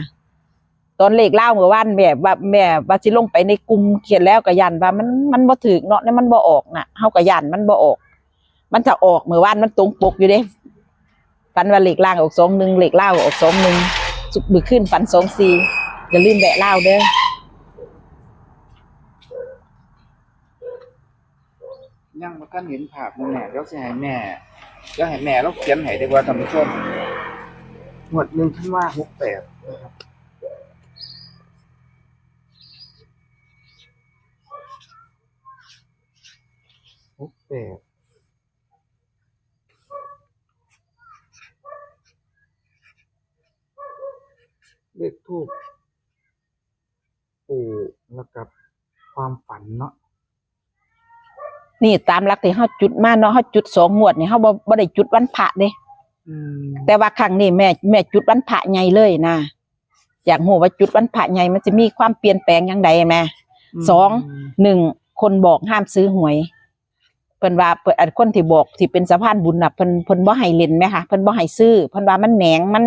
ตอนเลขลาวเมื่อวานแม่ว่า แม่ว่าสิลงไปในกลุ่มเขียนแล้วก็ย้านว่ามัน มันบ่ถืกเนาะ มันบ่ออกน่ะ เฮาก็ย้านมันบ่ออก มันถ้าออกเมื่อวานมันตรงปกอยู่เด้ ฝันว่าเลขล่างออกสองหนึ่ง เลขลาวออกสองหนึ่ง มื้อคืนฝันสองสี่ อย่าลืมแวะลาวเด้อ ยังบ่ทันเห็นภาพนะแม่ เดี๋ยวสิให้แม่ เดี๋ยวให้แม่ลาวเขียนให้ดีกว่าท่านผู้ชม งวดหนึ่งธันวา หกแปด นะครับ หกแปด เลขธูปปู่ แล้วกับความฝันเนาะ นี่ตามหลักที่เฮาจุดมาเนาะ เฮาจุดสองงวดนี่ เฮาบ่ บ่ได้จุดวันพระเด้ อืม แต่ว่าครั้งนี้แม่ แม่จุดวันพระใหญ่เลยนะ อยากรู้ว่าจุดวันพระใหญ่มันสิมีความเปลี่ยนแปลงจั่งใดแม่ อืม สอง หนึ่ง คนบอกห้ามซื้อหวย เพิ่นว่า เพิ่น อันคนที่บอกที่เป็นสะพานบุญน่ะ เพิ่น เพิ่นบ่ให้เล่นแหมคะ เพิ่นบ่ให้ซื้อ เพิ่นว่ามันแหนง มัน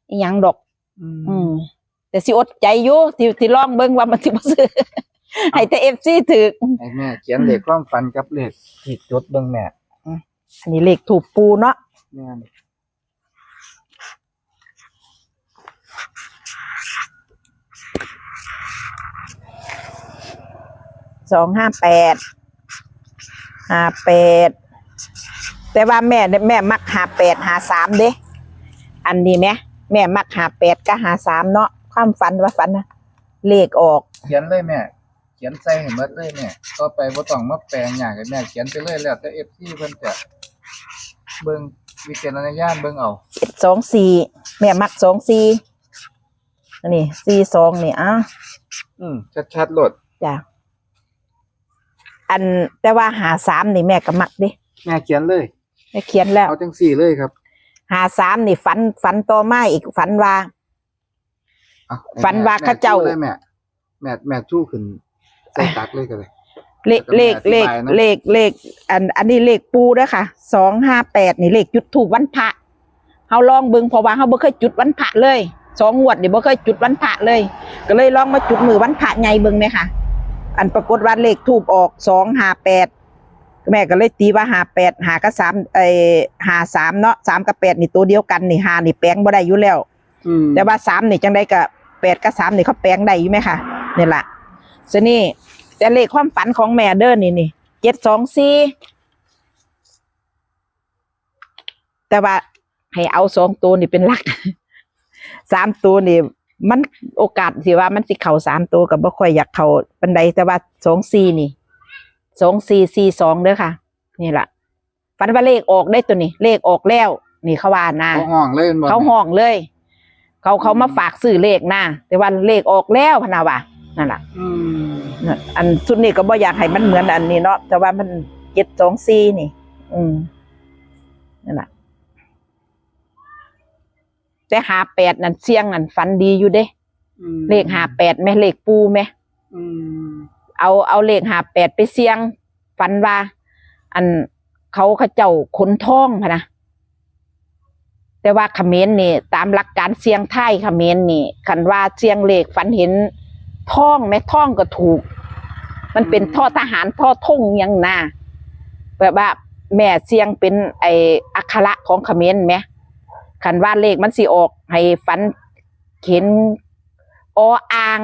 อิหยังดอก อืม อืม แต่สิอดใจอยู่ ที่ ที่ลองเบิ่งว่ามันสิบ่ซื้อ ให้แต่ เอฟซี ถืก ให้แม่เขียนเลขความฝันกับเลขที่จุดเบิ่งแม่ อืม อันนี้เลขธูปปู่เนาะ แม่น สองห้าแปด ห้าแปด แต่ว่าแม่ แม่มักห้าแปด ห้าสามเด้ อันนี้แหม แม่มักห้าแปดกับห้าสามเนาะ ความฝันว่าฝันนะ เลขออก เขียนเลยแม่ เขียนใส่ให้หมดเลยแม่ ต่อไปบ่ต้องมาแปลงยากให้แม่ เขียนไปเลย แล้วแต่ เอฟซี เพิ่นจะเบิ่ง วิจารณญาณเบิ่งเอา เจ็ดสองสี่ แม่มักสองสี่ อันนี้ สี่สอง นี่ อ้าว อืม ชัดๆโลด จ้ะ อัน แต่ว่า ห้าสาม นี่แม่ก็มักเด้ แม่เขียนเลย แม่เขียนแล้ว เอาจังสี่เลยครับ ห้าสาม นี่ฝัน ฝันต่อมาอีก ฝันว่า อ่ะ ฝันว่า แม่ เขาเจ้า ชูเลยแม่ แม่ แม่ชูขึ้นใส่ตักเลยก็ได้ เลข แล้วก็ เลข แม่อธิบายนะ เลข เลข เลข อัน อันนี้เลขปู่เด้อค่ะ สองห้าแปด นี่เลขจุดธูปวันพระ เฮาลองเบิ่ง เพราะว่าเฮาบ่เคยจุดวันพระเลย สองงวดนี่บ่เคยจุดวันพระเลย ก็เลยลองมาจุดมื้อวันพระใหญ่เบิ่งแหมคะ อันปรากฏว่าเลขธูปออก สองห้าแปด แม่ก็เลยตีว่า ห้าแปด ห้ากับสาม เอ้ย ห้าสาม เนาะ สามกับแปด นี่ตัวเดียวกัน นี่ ห้า นี่แปลงบ่ได้อยู่แล้ว อืม แต่ว่า สาม นี่จั่งใดก็ แปดกับสาม นี่เขาแปลงได้อยู่แหมคะ นี่ล่ะ ซะนี่ แต่เลขความฝันของแม่เด้อนี่ นี่ เจ็ดสองสี่ แต่ว่าให้เอาสองตัวนี่เป็นหลัก สามตัวนี่ มันโอกาสที่ว่ามันสิเข้าสามตัวก็บ่ค่อยอยากเข้าปานใด แต่ว่าสองสี่นี่ สองสี่ สี่สอง เด้อค่ะ นี่ล่ะ ฝันว่าเลขออกได้ตัวนี้ เลขออกแล้ว นี่เขาว่านะ เขาฮ้องเลยแม่นบ่ เขาฮ้องเลย เขา เขามา อืม ฝากซื้อเลขนะ แต่ว่าเลขออกแล้วพะนะว่า นั่นล่ะ อืม นั่น อันชุดนี้ก็บ่อยากให้มันเหมือนอันนี้เนาะ แต่ว่ามัน เจ็ดสองสี่ นี่ อืม นั่นล่ะ แต่ ห้าแปด นั่น เสี่ยงนั่น ฝันดีอยู่เด้ อืม เลข ห้าแปด แหม เลขปู่แหม อืม เอา เอาเลข ห้าแปด ไปเสี่ยง ฝันว่า อัน เขา เขาเจ้าขนทองพะนะ แต่ว่าเขมรนี่ ตามหลักการเสี่ยงทายเขมรนี่ คันว่าเสี่ยงเลขฝันเห็นทองแม่ ทองก็ถูก มันเป็น อืม ทอทหาร ทอธงหยังนะ แบบว่าแม่เสี่ยงเป็นไอ้อักขระของเขมรแหม คันว่าเลขมันสิออก ให้ฝันเห็น ออ่าง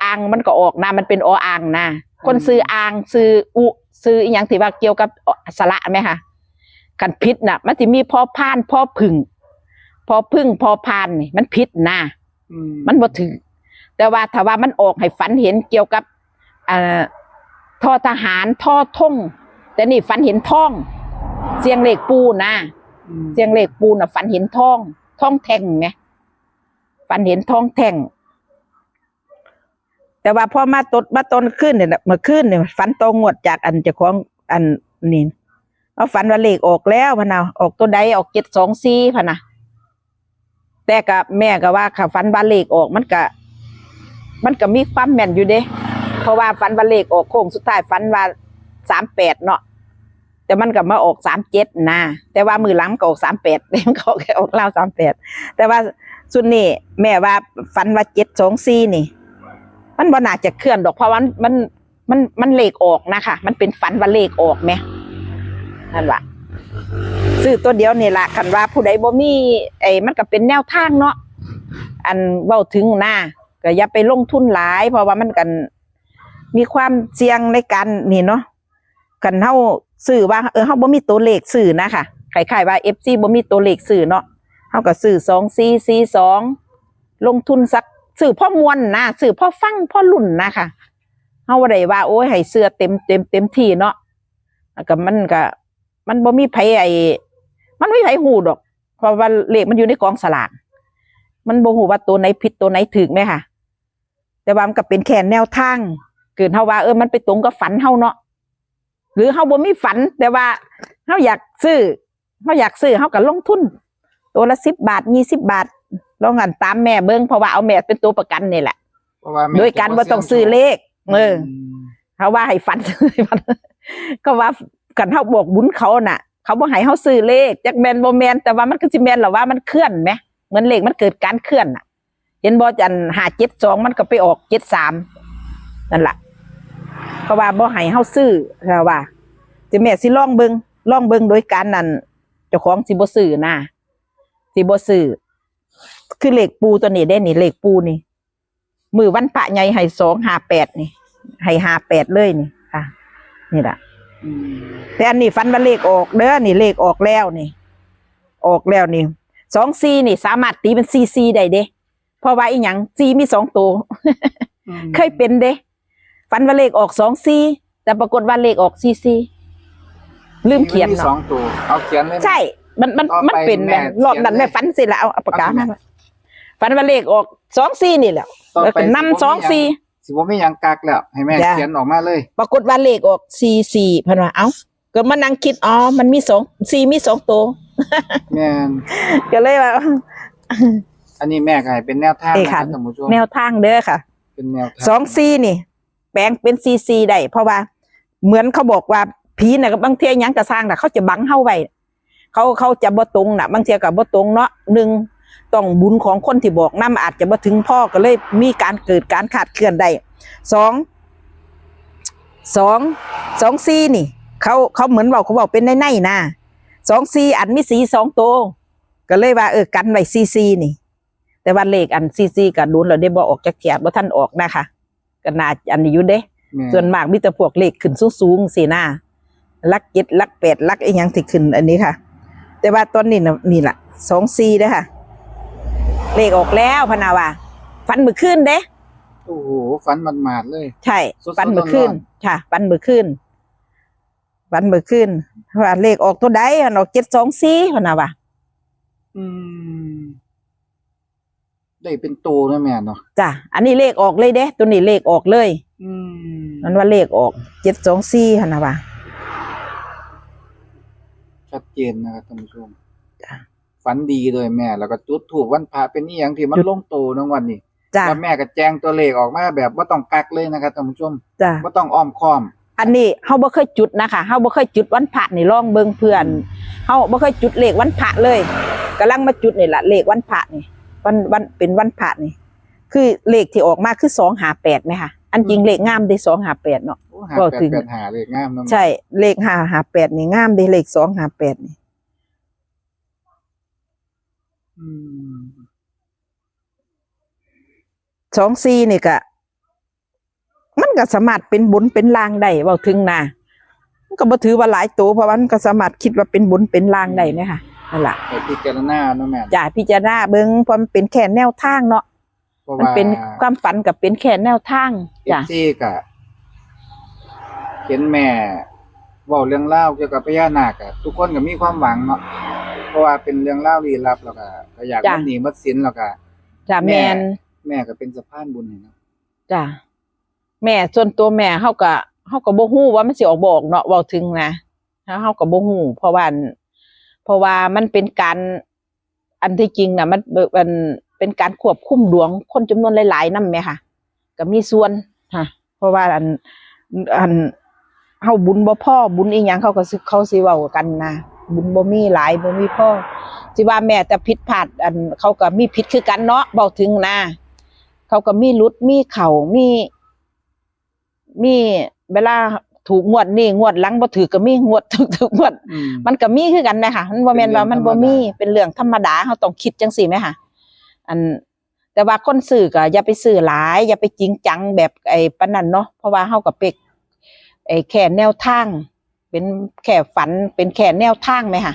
อ่างมันก็ออกนะ มันเป็น ออ่างนะ คน อืม ชื่ออ่าง ชื่ออุ ชื่ออีหยังที่ว่าเกี่ยวกับสระไหมคะ คันผิดน่ะ มันสิมี พอพาน พอผึ้ง พอผึ้ง พอพานนี่ มันผิดนะ อืม มันบ่ถืก แต่ว่าถ้าว่ามันออกให้ฝันเห็นเกี่ยวกับ อ่า ทอทหาร ทอธง แต่นี่ฝันเห็นทอง เสี่ยงเลขปู่นะ อืม เสี่ยงเลขปู่น่ะ ฝันเห็นทอง ทองแท่งไง ฝันเห็นทองแท่ง แต่ว่าพอมาตด มาตอนคืนเนี่ยนะ เมื่อคืนเนี่ยฝันต่องวดจากอันเจ้าของอันนี่ เอาฝันว่าเลขออกแล้วพะนะ ออกตัวใด ออกเจ็ดสองสี่พะนะ แต่กะแม่ก็ว่า ค่ะ ฝันว่าเลขออก มันกะ มันก็มีความแม่นอยู่เด้ เพราะว่าฝันว่าเลขออกโค้งสุดท้าย ฝันว่าสามแปดเนาะ แต่มันก็มาออกสามเจ็ดนะ แต่ว่ามื้อหลังมันก็ออกสามแปด มันก็ออก ออกลาวสามแปด แต่ว่าชุดนี้แม่ว่าฝันว่าเจ็ดสองสี่นี่ มันบ่น่าจะเคลื่อนดอก เพราะว่ามัน มัน มัน มันเลขออกนะคะ มันเป็นฝันว่าเลขออกแหม นั่นล่ะ ซื้อตัวเดียวนี่ล่ะ คันว่าผู้ใดบ่มี ไอ้ มันก็เป็นแนวทางเนาะ อันเว้าถึงนะ ก็อย่าไปลงทุนหลาย เพราะว่ามันกันมีความเสี่ยงในการนี่เนาะ คันเฮาซื้อว่า เออ เฮาบ่มีตัวเลขซื้อนะคะ คล้ายๆว่า เอฟซี บ่มีตัวเลขซื้อเนาะ เฮาก็ซื้อสองสี่สี่สอง ลงทุนสัก ซื้อพอม่วนนะ ซื้อพอฟัง พอลุ้นนะคะ เฮาบ่ได้ว่า โอ้ย ให้เชื่อเต็ม เต็ม เต็มที่เนาะ แล้วก็มันก็ มันบ่มีไผ ไอ้ มันบ่มีไผฮู้ดอก เพราะว่าเลขมันอยู่ในกองสลาก มันบ่ฮู้ว่าตัวไหนผิดตัวไหนถูกแหมคะ แต่ว่ามันก็เป็นแค่แนวทาง เกิดเฮาว่า เออ มันไปตรงกับฝันเฮาเนาะ หรือเฮาบ่มีฝัน แต่ว่าเฮาอยากซื้อ เฮาอยากซื้อ เฮาก็ลงทุน ตัวละสิบบาท ยี่สิบบาท ลองอันตามแม่เบิ่ง เพราะว่าเอาแม่เป็นตัวประกันนี่แหละ เพราะว่าแม่ โดยการบ่ต้องซื้อเลข เออ อืม เขาว่าให้ฝัน เขาว่าคันเฮาบอกบุญเขาน่ะ เขาบ่ให้เฮาซื้อเลข จักแม่นบ่แม่น แต่ว่ามันก็สิแม่นล่ะว่ามันเคลื่อนแหม เหมือนเลขมันเกิดการเคลื่อนน่ะ เห็นบ่ จัน ห้าเจ็ดสอง มันก็ไปออกเจ็ดสาม นั่นล่ะ เพราะว่าบ่ให้เฮาซื้อ เขาว่า แต่แม่สิลองเบิ่ง ลองเบิ่งโดยการนั่น เจ้าของสิบ่ซื้อนะ สิบ่ซื้อ คือเลขปู่ตัวนี้เด้นี่ เลขปู่นี่ มื้อวันพระใหญ่ให้สองห้าแปดนี่ ให้ห้าแปดเลยนี่ค่ะ นี่ล่ะ อืม แต่อันนี้ฝันว่าเลขออกเด้อ นี่เลขออกแล้วนี่ ออกแล้วนี่ สองสี่นี่ สามารถตีเป็นสี่สี่ได้เด้ เพราะว่าอีหยัง สี่มีสองตัว อืม เคยเป็นเด้ ฝันว่าเลขออกสองสี่ แต่ปรากฏว่าเลขออกสี่สี่ ลืมเขียน มันมี เนาะ สองตัว เอาเขียนเลย ใช่ มัน มัน ต่อไป มันเป็น แม่ แม่ รอบนั้น เขียนเลย แม่ฝันสิละ เอา เอาปากกามา เอาสิ ฝันว่าเลขออกสองสี่นี่แหละ ต่อไป แล้วก็นำ สิบ่มีหยัง สองสี่ สิบ่มีหยังกักแล้ว ให้แม่ จ้ะ เขียนออกมาเลย ปรากฏว่าเลขออกสี่สี่ เพิ่นว่า เอ้า ก็มานั่งคิด อ๋อ มันมีสอง สี่มีสองตัว แม่น ก็เลยว่า อันนี้แม่ก็ให้เป็นแนวทาง นี่ค่ะ นะครับท่านผู้ชม แนวทางเด้อค่ะ เป็นแนวทาง สองสี่นี่ แปลงเป็นสี่สี่ได้ เพราะว่าเหมือนเขาบอกว่าผีน่ะ บางเทื่อหยังกะซ่างน่ะ เขาจะบังเฮาไว้ เขา เขาจะบ่ตรงน่ะ บางเทื่อก็บ่ตรงเนาะ หนึ่ง ต้องบุญของคนที่บอกนำอาจจะบ่ถึงพอ ก็เลยมีการเกิดการคลาดเคลื่อนได้ สอง สอง สองสี่นี่ เขา เขาเหมือนเว้า เขาเว้าเป็นในๆ นะ สองสี่ อันมีสี่สองตัว ก็เลยว่า เออ กันไว้สี่สี่นี่ แต่ว่าเลขอันสี่สี่ก็โดนแล้วเด้ บ่ออกจักเทื่อ บ่ทันออกนะคะ ก็น่าอันนี้อยู่เด้ แม่น ส่วนมากมีแต่พวกเลขขึ้นสูงๆ สินะ หลักเจ็ด หลักแปด หลักอีหยังที่ขึ้นอันนี้ค่ะ แต่ว่าตอนนี้น่ะ นี่ล่ะ สองสี่เด้อค่ะ เลขออกแล้วพะนาว่า ฝันมื้อคืนเด้ โอ้โห ฝันหมาดๆ เลย ใช่ สดๆ ฝันมื้อคืน ร้อนๆ ค่ะ ฝันมื้อคืน ฝันมื้อคืน ว่าเลขออกตัวใด อันออกเจ็ดสองสี่พะนาว่า อืม ได้เป็นโตนะแม่เนาะ จ้ะ อันนี้เลขออกเลยเด้ ตัวนี้เลขออกเลย อืม มันว่าเลขออกเจ็ดสองสี่พะนาว่า ชัดเจนนะครับท่านผู้ชม จ้ะ ฝันดีเลยแม่ แล้วก็จุดธูปวันพระเป็นอีหยังที่มัน จุด ลงโตนะงวดนี้ จ้ะ แล้วแม่ก็แจ้งตัวเลขออกมาแบบบ่ต้องกักเลยนะครับท่านผู้ชม จ้ะ บ่ต้องอ้อมค้อม อันนี้เฮาบ่เคยจุดนะคะ เฮาบ่เคยจุดวันพระนี่ ลองเบิ่งเพื่อน อืม เฮาบ่เคยจุดเลขวันพระเลย กำลังมาจุดนี่ล่ะ เลขวันพระนี่ วัน วัน เป็นวันพระนี่ คือเลขที่ออกมาคือสองห้าแปดไหมคะ อันจริงเลขงามเด้ สองห้าแปดเนาะ โอ้ เว้าถึง ห้าแปดแปดห้า เลขงามเนาะ ใช่ เลขห้าห้าแปดนี่งามเด้ เลขสองห้าแปดนี่ อืม สองสี่นี่ก็ มันก็สามารถเป็นบนเป็นล่างได้ เว้าถึงนะ มันก็บ่ถือว่าหลายตัว เพราะว่ามันก็สามารถคิดว่าเป็นบนเป็นล่างได้นะคะ นั่นล่ะ ไปพิจารณาเนาะแม่ จ้ะ พิจารณาเบิ่ง เพราะมันเป็นแค่แนวทางเนาะ เพราะว่า มันเป็นความฝันกับเป็นแค่แนวทาง จ้ะ เอฟซี ก็เห็นแม่เว้าเรื่องราวเกี่ยวกับพญานาคอะ ทุกคนก็มีความหวังเนาะ เพราะว่าเป็นเรื่องราวลี้ลับ แล้วก็ ก็อยาก จ้ะ หมดหนี้หมดสิน แล้วก็ จ้ะ แม่ แม่น แม่ก็เป็นสะพานบุญให้เนาะ จ้ะ แม่ ส่วนตัวแม่ เฮาก็ เฮาก็บ่ฮู้ว่ามันสิออกบ่ออกเนาะ เว้าถึงนะ เฮา เฮาก็บ่ฮู้ เพราะว่า เพราะว่ามันเป็นการ อันที่จริงน่ะ มัน มันเป็นการควบคุมดวงคนจำนวนหลายๆนำแหมค่ะ ก็มีส่วนค่ะ เพราะว่าอัน อัน เฮาบุญบ่พอ บุญอีหยังเขาก็สิ เขาสิเว้ากันนะ บุญบ่มีหลาย บ่มีพอ สิว่าแม่แต่ผิดพลาด อัน เขาก็มีผิดคือกันเนาะ เว้าถึงนะ เขาก็มีหลุด มีเข้า มี มีเวลาถูกงวดนี้ งวดหลังบ่ถูกก็มี งวดถูก ถูกงวด อืม มันก็มีคือกันนะคะ มันบ่แม่นว่ามันบ่มี เป็นเรื่องธรรมดา เฮาต้องคิดจังซี่แหมคะ อัน แต่ว่าคนซื้อก็อย่าไปซื้อหลาย อย่าไปจริงจังแบบไอ้ปานนั้นเนาะ เพราะว่าเฮาก็ไป ไอ้แค่แนวทาง เป็นแค่ฝัน เป็นแค่แนวทางแหมคะ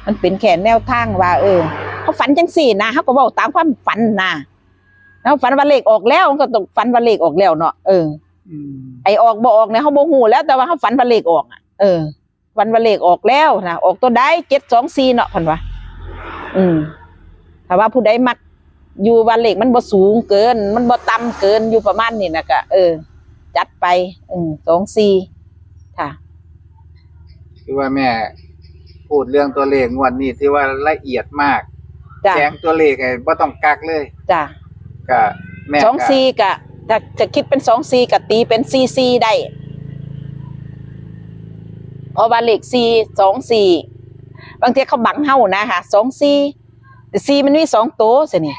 มันเป็นแค่แนวทางว่า เออ เฮาฝันจังซี่นะ เฮาก็เว้าตามความฝันนะ เฮาฝันว่าเลขออกแล้ว มันก็ต้องฝันว่าเลขออกแล้วเนาะ เออ อืม ไอ้ออกบ่ออกเนี่ยเฮาบ่ฮู้แล้ว แต่ว่าเฮาฝันว่าเลขออกอะ เออ ฝันว่าเลขออกแล้วนะ ออกตัวใด เจ็ดสองสี่เนาะ เพิ่นว่า อืม ถ้าว่าผู้ใดมักอยู่ว่าเลขมันบ่สูงเกิน มันบ่ต่ำเกิน อยู่ประมาณนี้นะก็ เออ จัดไป อืม สองสี่ ค่ะ คือว่าแม่พูดเรื่องตัวเลขงวดนี้ที่ว่าละเอียดมาก จ้ะ แจ้งตัวเลขให้บ่ต้องกักเลย จ้ะ ก็แม่ก็ สองสี่ ก็ ถ้าจะคิดเป็นสองสี่ ก็ตีเป็นสี่สี่ได้ เพราะว่าเลขสี่ สองสี่ บางทีเขาบังเฮานะคะ สองสี่ แต่สี่มันมีสองตัวสินี่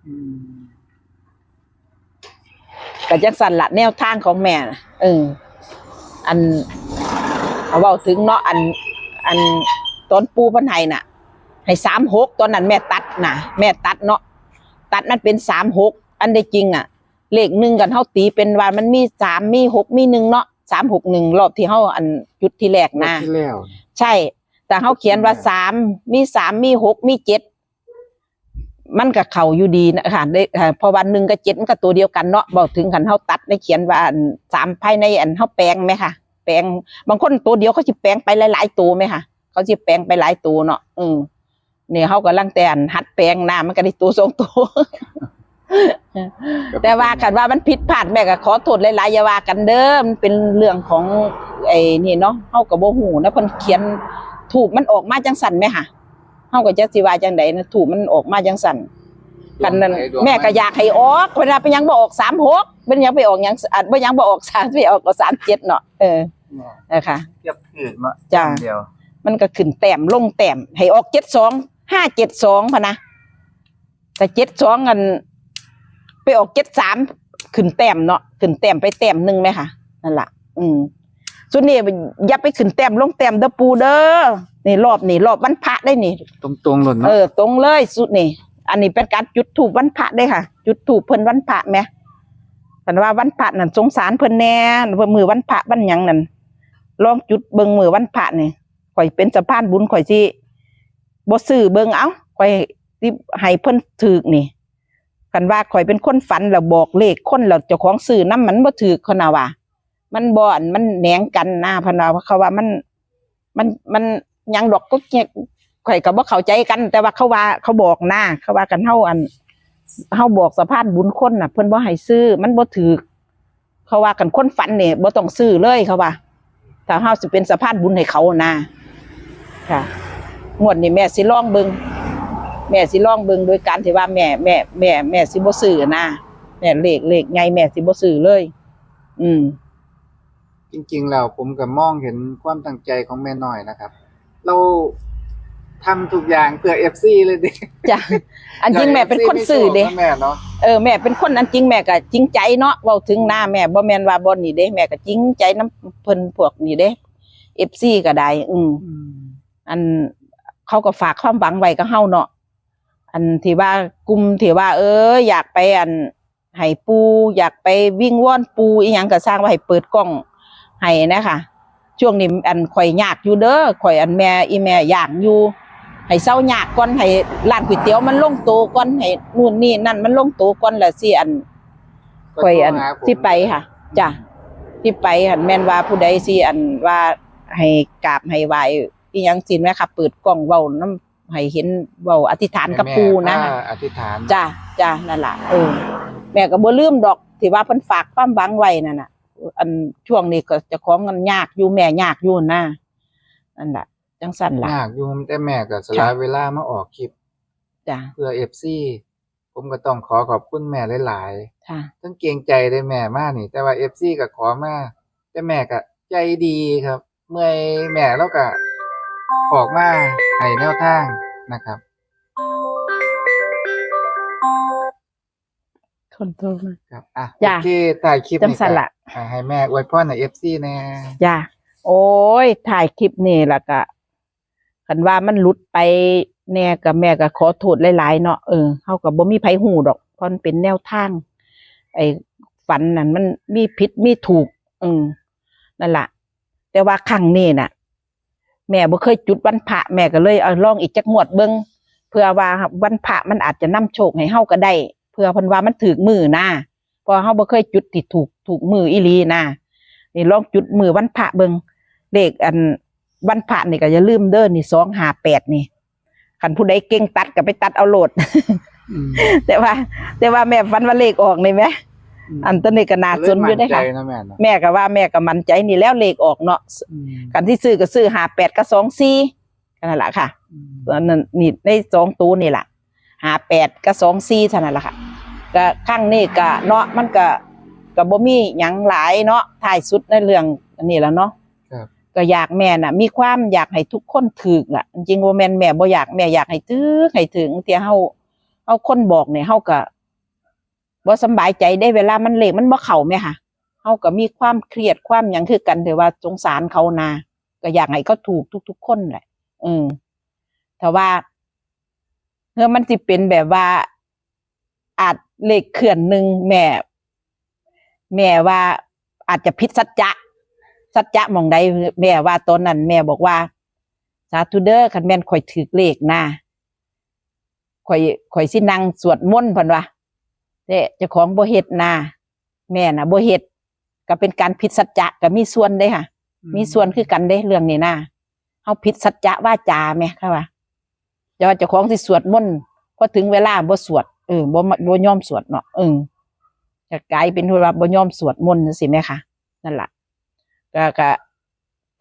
อืม ก็จังซั่นล่ะ แนวทางของแม่น่ะ เออ อัน เว้าถึงเนาะ อัน อัน ตอนปู่เพิ่นให้น่ะ ให้ สามหก ตอนนั้นแม่ตัดน่ะ แม่ตัดเนาะ ตัดมันเป็น สามหก อันใดจริงน่ะ เลขหนึ่งกันเฮาตีเป็นว่ามันมี สาม มี หก มี หนึ่ง เนาะ สามหกหนึ่ง รอบที่เฮาอันจุดที่แรกนะ งวดที่แล้ว ใช่ แต่เฮาเขียนว่า อืม สาม มี สาม มี หก มี เจ็ด มันก็เข้าอยู่ดีนะคะ ได้ อ่า เพราะว่า หนึ่ง กับ เจ็ด มันก็ตัวเดียวกันเนาะ เว้าถึงคันเฮาตัดในเขียนว่า อัน สาม ภายในอันเฮาแปลงแหมคะ แปลง บางคนตัวเดียวเขาสิแปลงไปหลายๆตัวแหมคะ เขาสิแปลงไปหลายตัวเนาะ เออ นี่เฮากำลังแต่อันหัดแปลงนะ มันก็ได้ตัวสองตัว แต่ว่าคันว่ามันผิดพลาดแม่ก็ขอโทษหลายๆ อย่าว่ากันเด้อ มันเป็นเรื่องของไอ้นี่เนาะ เฮาก็บ่ฮู้นะ เพิ่นเขียนธูปมันออกมาจังซั่นแหมคะ เฮาก็จักสิว่าจังใดนะ ธูปมันออกมาจังซั่น คันนั้น ดวงไผดวงมัน แม่ก็อยากให้ออก เพิ่นว่าเป็นหยังบ่ออก สามหก เป็นหยังไปออกหยัง อ่ะ บ่หยังบ่ออก สาม ไปออกก็ สามเจ็ด เนาะ เออ เนาะ นะคะ เทียบถืกเนาะ จ้ะ แต้มเดียว มันก็ขึ้นแต้มลงแต้ม ให้ออก เจ็ดสอง ห้าเจ็ดสอง พะนะ แต่ เจ็ดสอง อัน ไปออก เจ็ดสาม ขึ้นแต้มเนาะ ขึ้นแต้มไปแต้มหนึ่งแหมคะ นั่นล่ะ อืม ชุดนี้อย่าไปขึ้นแต้มลงแต้มเด้อปู่เด้อ นี่รอบนี่ รอบวันพระได้นี่ ตรงๆเลยเนาะ เออ ตรงเลยชุดนี่ อันนี้เป็นการจุดธูปวันพระเด้ค่ะ จุดธูปเพิ่นวันพระแหม คันว่าวันพระนั่นสงสารเพิ่นแหน่ มื้อวันพระวันหยังนั่น ลองจุดเบิ่งมื้อวันพระนี่ ข้อยเป็นสะพานบุญ ข้อยสิบ่ซื้อเบิ่ง เอ้า ข้อยสิให้เพิ่นถืกนี่ คันว่าข้อยเป็นคนฝันแล้วบอกเลขคนแล้วเจ้าของซื้อนำมันบ่ถืก เพิ่นน่ะว่า มันบ่ อัน มันแหนงกันนะ เพิ่นว่า เขาว่ามัน มัน มันหยังดอก ก็เจ๊ก ข้อยก็บ่เข้าใจกัน แต่ว่าเขาว่า เขาบอกนะ เขาว่าคันเฮา อัน เฮาบอกสะพานบุญคนน่ะ เพิ่นบ่ให้ซื้อ มันบ่ถืก เขาว่าคันคนฝันนี่บ่ต้องซื้อเลย เขาว่า ถ้าเฮาสิเป็นสะพานบุญให้เขานะ ค่ะ งวดนี้แม่สิลองเบิ่ง แม่สิลองเบิ่งโดยการที่ว่าแม่ แม่ แม่ แม่สิบ่ซื้อนะ แม่เลข เลขใหญ่แม่สิบ่ซื้อเลย อืม จริงๆแล้วผมก็มองเห็นความตั้งใจของแม่น้อยนะครับ เราทำทุกอย่างเพื่อเอฟซีเลยเด้ จ้ะ อันจริงแม่เป็นคนซื่อเด้ อยากให้เอฟซีมีโชคนะแม่เนาะ เออ แม่เป็นคนอันจริงแม่ก็จริงใจเนาะ เว้าถึงหน้าแม่บ่แม่นว่าบ่นี่เด้ แม่ก็จริงใจนำเพิ่นพวกนี่เด้ เอฟซี ก็ได้ อืม อืม อันเขาก็ฝากความหวังไว้กับเฮาเนาะ อันที่ว่ากลุ่มที่ว่า เออ อยากไปอันให้ปู่ อยากไปวิงวอนปู่อีหยังก็ซ่างว่าให้เปิดกล้องให้นะคะ ช่วงนี้อันข่อยยากอยู่เด้อ ข่อยอันแม่อีแม่ยากอยู่ ให้เซายากก่อน ให้ร้านก๋วยเตี๋ยวมันลงโตก่อน ให้นู่นนี่นั่นมันลงโตก่อน แล้วสิอัน ข่อยอัน ก็โทรหาผม สิไปค่ะ จ้ะ สิไปหั้นแม่นว่าผู้ใดสิอันว่าให้กราบให้ไหว้อีหยังสิแม่ค่ะ เปิดกล้องเว้านำให้เห็น เว้าอธิษฐานกับปู่นะ ให้แม่พาอธิษฐาน จ้ะ จ้ะ นั่นล่ะ เออ แม่ก็บ่ลืมดอกที่ว่าเพิ่นฝากความหวังไว้นั่นน่ะ อันช่วงนี้ก็เจ้าของเงินยากอยู่ แม่ยากอยู่นะ นั่นล่ะ จังซั่นล่ะ ยากอยู่ แต่แม่ก็สละเวลามาออกคลิป จ้ะ เพื่อเอฟซี ผมก็ต้องขอขอบคุณแม่หลายๆ ค่ะ ทั้งเกรงใจเลยแม่มานี่ แต่ว่าเอฟซีก็ขอมา แต่แม่ก็ใจดีครับ เมื่อยแม่แล้วก็ออกมาให้แนวทางนะครับ คนโทรมา ครับ อ่ะ จ้ะ โอเค ถ่ายคลิป จังซั่นล่ะ อ่ะ ให้แม่อวยพรให้เอฟซีแน่ จ้ะ โอ้ย ถ่ายคลิปนี่ล่ะก็ คันว่ามันหลุดไปแน่ก็แม่ก็ขอโทษหลายๆเนาะ เออ เฮาก็บ่มีไผฮู้ดอก เพราะมันเป็นแนวทาง ไอ้ฝันนั่นมันมีผิดมีถูก อืม นั่นล่ะ แต่ว่าครั้งนี้น่ะ แม่บ่เคยจุดวันพระ แม่ก็เลยเอาลองอีกจักงวดเบิ่ง เพื่อว่าวันพระมันอาจจะนำโชคให้เฮาก็ได้ เพื่อเพิ่นว่ามันถูกมื้อนะ เพราะเฮาบ่เคยจุดที่ถูก ถูกมื้ออีหลีนะ นี่ลองจุดมื้อวันพระเบิ่ง เลขอันวันพระนี่ก็อย่าลืมเด้อ นี่ สองห้าแปด นี่ คันผู้ใดเก่งตัดก็ไปตัดเอาโลด อืม แต่ว่า แต่ว่าแม่ฝันว่าเลขออกนี่แหม อืม อันตัวนี้ก็น่าสนอยู่เด้อค่ะ ก็เลยมั่นใจนะแม่เนาะ แม่ก็ว่าแม่ก็มั่นใจนี่แล้วเลขออกเนาะ อืม คันที่ซื้อก็ซื้อห้าแปดกับสองสี่ นั่นล่ะค่ะ อืม อันนั้นนี่ในสองตัวนี่ล่ะ ห้าแปดกับสองสี่ เท่านั้นล่ะค่ะ ก็ครั้งนี้ก็เนาะ มันก็ ก็บ่มีหยังหลายเนาะ ท้ายสุดในเรื่องอันนี้แล้วเนาะ ครับ ก็อยากแม่น่ะ มีความอยากให้ทุกคนถูกล่ะ จริงๆบ่แม่นแม่บ่อยาก แม่อยากให้ถูก ให้ถูก เทื่อเฮา เฮาคนบอกเนี่ย เฮาก็บ่สำบายใจเด้ เวลามันเลขมันบ่เข้าแม่ค่ะ เฮาก็มีความเครียดความหยังคือกัน แต่ว่าสงสารเขานา ก็อยากให้เขาถูกทุกๆคนแหละ เออ ถ้าว่า เฮือมันสิเป็นแบบว่า อาจเลขเคลื่อนหนึ่ง แม่ แม่ว่าอาจจะผิดสัจจะ สัจจะหม่องใด แม่ว่าตอนนั้นแม่บอกว่า สาธุเด้อ คันแม่นข่อยถูกเลขนะ ข่อย ข่อยสินั่งสวดมนต์ เพิ่นว่า แต่เจ้าของบ่เฮ็ดนะ แม่น่ะบ่เฮ็ด ก็เป็นการผิดสัจจะ ก็มีส่วนเด้ค่ะ อืม มีส่วนคือกันเด้เรื่องนี้นะ เฮาผิดสัจจะวาจาแม่ค่ะว่า แต่ว่าเจ้าของสิสวดมนต์ พอถึงเวลาบ่สวด เออ บ่มา บ่ยอมสวดเนาะ เออ ก็กลายเป็นว่าบ่ยอมสวดมนต์จังซี้แม่ค่ะ นั่นล่ะ ก็ ก็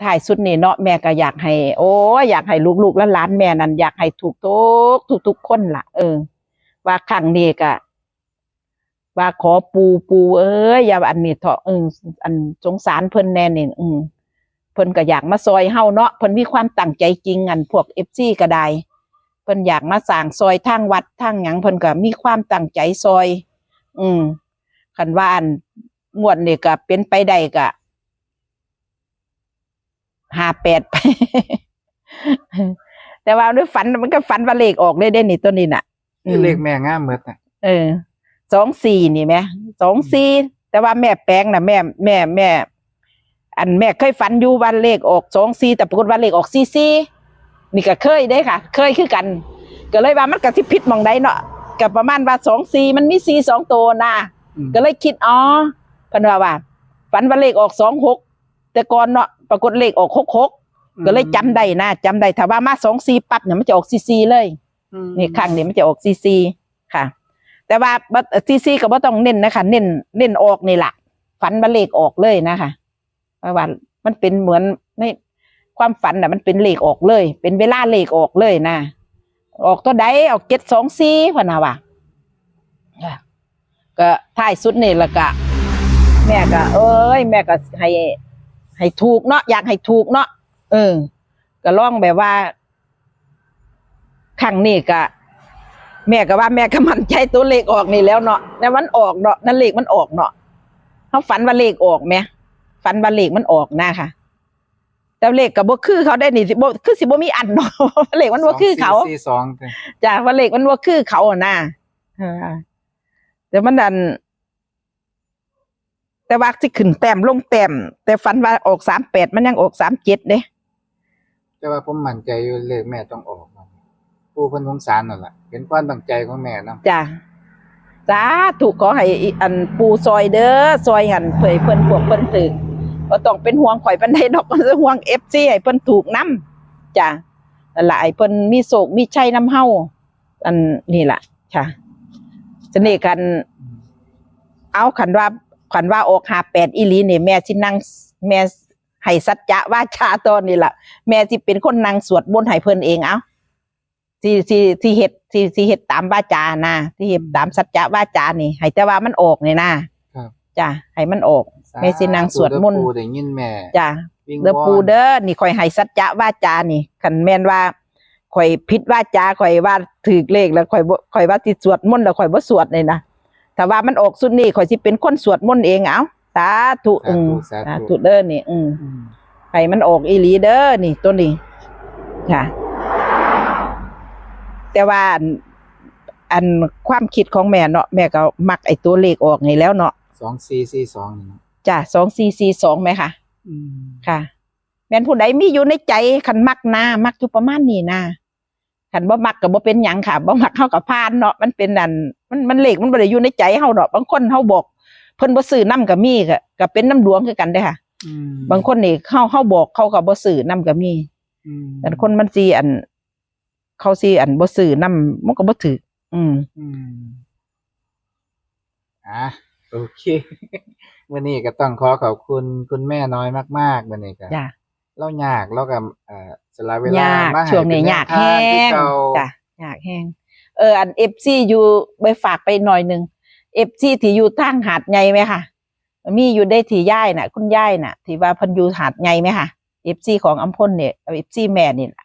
ท้ายสุดนี่เนาะ แม่ก็อยากให้ โอ้ย อยากให้ลูกๆหลานๆแม่นั่น อยากให้ถูกทุก ทุกๆคนล่ะ เออ ว่าครั้งนี้ก็ ว่าขอปู่ ปู่เอ้ย อย่าอันนี้เถาะ เออ อันสงสารเพิ่นแน่นี่ อืม เพิ่นก็อยากมาซอยเฮาเนาะ เพิ่นมีความตั้งใจจริง อันพวกเอฟซีก็ได้ เพิ่นอยากมาสร้างซอยทางวัดทางหยัง เพิ่นก็มีความตั้งใจซอย อืม คันว่าอันงวดนี้ก็เป็นไปได้ก็ ห้าแปด แต่ว่าในฝันมันก็ฝันว่าเลขออกเลยเด้นี่ ตัวนี้น่ะ นี่เลขแม่งามหมดน่ะ เออ สองสี่ นี่แหม สองสี่ แต่ว่าแม่แปลงน่ะ แม่ แม่ แม่ อันแม่เคยฝันอยู่ว่าเลขออก สองสี่ แต่ปรากฏว่าเลขออก สี่สี่ นี่ก็เคยเด้ค่ะ เคยคือกัน ก็เลยว่ามันก็สิผิดหม่องใดเนาะ ก็ประมาณว่า สองสี่ มันมี สี่ สอง ตัวนะ อืม ก็เลยคิด อ๋อ เพิ่นว่าว่า ฝันว่าเลขออก สองหก แต่ก่อนเนาะ ปรากฏเลขออก หกหก ก็เลยจำได้นะ จำได้ ถ้าว่ามา สองสี่ ปั๊บเนี่ย มันจะออก สี่สี่ เลย อืม นี่ครั้งนี้มันจะออก สี่สี่ ค่ะ แต่ว่าบ่ สี่สี่ ก็บ่ต้องเน้นนะคะ เน้น เน้นออกนี่ล่ะ ฝันว่าเลขออกเลยนะคะ เพราะว่ามันเป็นเหมือนในความฝันน่ะ มันเป็นเลขออกเลย เป็นเวลาเลขออกเลยนะ ออกตัวใด ออก เจ็ดสองสี่ พะนะว่า ก็ท้ายสุดนี่แล้วก็ แม่ก็ เอ้ย แม่ก็ให้ ให้ถูกเนาะ อยากให้ถูกเนาะ เออ ก็ลองแบบว่า ครั้งนี้ก็ แม่ก็ว่าแม่ก็มั่นใจตัวเลขออกนี่แล้วเนาะ แต่มันออกเนาะ นั่นเลขมันออกเนาะ เขาฝันว่าเลขออกแหม ฝันว่าเลขมันออกนะคะ แต่เลขก็บ่คือเขาได้นี่ สิบ่ คือสิบ่มีอันเนาะ เลขมันบ่คือเขา สองสี่สี่สอง จ้ะ ว่าเลขมันบ่คือเขาอะนะ อ่า แต่มันอัน แต่ว่าสิขึ้นแต้มลงแต้ม แต่ฝันว่าออกสามแปด มันยังออกสามเจ็ดเด้ แต่ว่าผมมั่นใจอยู่เลขแม่ต้องออกนะ ปู่เพิ่นสงสารนั่นแหละ เป็นความตั้งใจของแม่นำ จ้ะ สาธุ ขอให้อีอันปู่ซอยเด้อ ซอยหันเผยเพิ่น พวกเพิ่นถืก บ่ต้องเป็นห่วงข่อยปานใดดอก ห่วง เอฟซี ให้เพิ่นถูกนำ จ้ะ นั่นล่ะ ให้เพิ่นมีโชคมีชัยนำเฮา อันนี้ล่ะ ค่ะ เสน่ห์กัน เอา คันว่า คันว่าออกห้าแปดอีหลีนี่ แม่สินั่ง แม่ให้สัจจะวาจาตอนนี้ล่ะ แม่สิเป็นคนนั่งสวดมนต์ให้เพิ่นเอง เอา สิ สิ สิเฮ็ด สิ สิเฮ็ดตามวาจานะ สิเฮ็ดตามสัจจะวาจานี่ ให้แต่ว่ามันออกนี่นะ ครับ จ้ะ ให้มันออก สาธุ แม่สินั่งสวดมนต์ เด้อปู่ ได้ยินแม่ จ้ะ วิงวอน เด้อปู่เด้อ นี่ข่อยให้สัจจะวาจานี่ คันแม่นว่า ข่อยผิดวาจา ข่อยว่าถืกเลขแล้ว ข่อยบ่ ข่อยว่าสิสวดมนต์แล้ว ข่อยบ่สวดนี่นะ ถ้าว่ามันออกสุดนี้ ข่อยสิเป็นคนสวดมนต์เอง เอา สาธุ สาธุ อืม สาธุ สาธุเด้อนี่ อืม อืม ให้มันออกอีหลีเด้อนี่ ตัวนี้ ค่ะ แต่ว่าอัน อันความคิดของแม่เนาะ แม่ก็มักไอ้ตัวเลขออกนี่แล้วเนาะ สองสี่สี่สอง นี่เนาะ จ้ะ สองสี่สี่สอง แม่ค่ะ อืม ค่ะ แม่นผู้ใดมีอยู่ในใจ คันมักนะ มักอยู่ประมาณนี้นะ คันบ่มักก็บ่เป็นหยังค่ะ บ่มักเฮาก็ผ่านเนาะ มันเป็นอัน มัน มันเลขมันบ่ได้อยู่ในใจเฮาดอก บางคนเฮาบอก เพิ่นบ่ซื้อนำก็มี ก็ ก็เป็นนำดวงคือกันเด้อค่ะ อืม บางคนนี่เฮา เฮาบอกเขาก็บ่ซื้อนำก็มี อืม แต่คนมันสิอัน เขาสิอันบ่ซื้อนำ มันก็บ่ถืก อืม อืม อ่ะ โอเค มื้อนี้ก็ต้องขอขอบคุณคุณแม่น้อยมากๆ มื้อนี้ก็ จ้ะ ลาวยาก ลาวก็ เอ่อ สละเวลาย าก มาให้ ช่วงนี้ เป็นแนวยากแฮง ทางคือเก่า จ้ะ ยากแฮง เออ อัน เอฟซี อยู่ ไปฝากไปหน่อยหนึ่ง เอฟซี ที่อยู่ทางหาดใหญ่ไหมคะ มีอยู่ได้ที่ยายน่ะ คุณยายน่ะ ที่ว่าเพิ่นอยู่หาดใหญ่ไหมคะ เอฟซี ของอำพลเนี่ย เอฟซี แม่นี่ล่ะ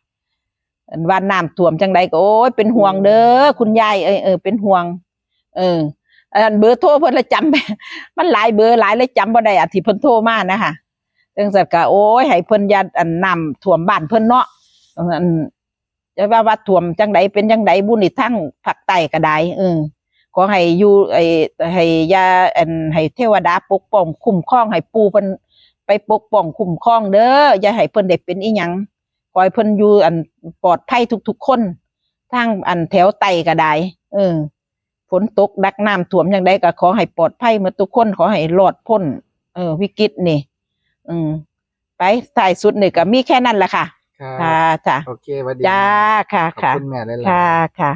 อันว่าน้ำท่วมจังใดก็ โอ้ย เป็นห่วงเด้อ คุณยาย เอ้ย เออ เป็นห่วง เออ อันนั้นเบอร์โทรเพิ่นละจำ มันหลายเบอร์หลายเลยจำบ่ได้ อันที่เพิ่นโทรมานะคะ จังซั่นก็ โอ้ย ให้เพิ่นอย่า อันน้ำท่วมบ้านเพิ่นเนาะ อัน จะว่า ว่าท่วมจังใดเป็นจังใดบุนี่ ทั้งภาคใต้ก็ได้ เออ ขอให้อยู่ ไอ้ ให้ยา อัน ให้เทวดาปกป้องคุ้มครอง ให้ปู่เพิ่นไปปกป้องคุ้มครองเด้อ อย่าให้เพิ่นได้เป็นอีหยัง ขอให้เพิ่นอยู่อันปลอดภัยทุกๆ คน ทางอันแถวใต้ก็ได้ เออ ฝนตกหนักน้ำท่วมจังใดก็ขอให้ปลอดภัยหมดทุกคน ขอให้รอดพ้น เออ วิกฤตนี่ อืม ไป ท้ายสุดนี่ก็มีแค่นั้นแหละค่ะ ครับ ค่ะ จ้ะ โอเค หวัดดี จ้า ค่ะ ขอบคุณแม่หลายๆ ค่ะ ค่ะ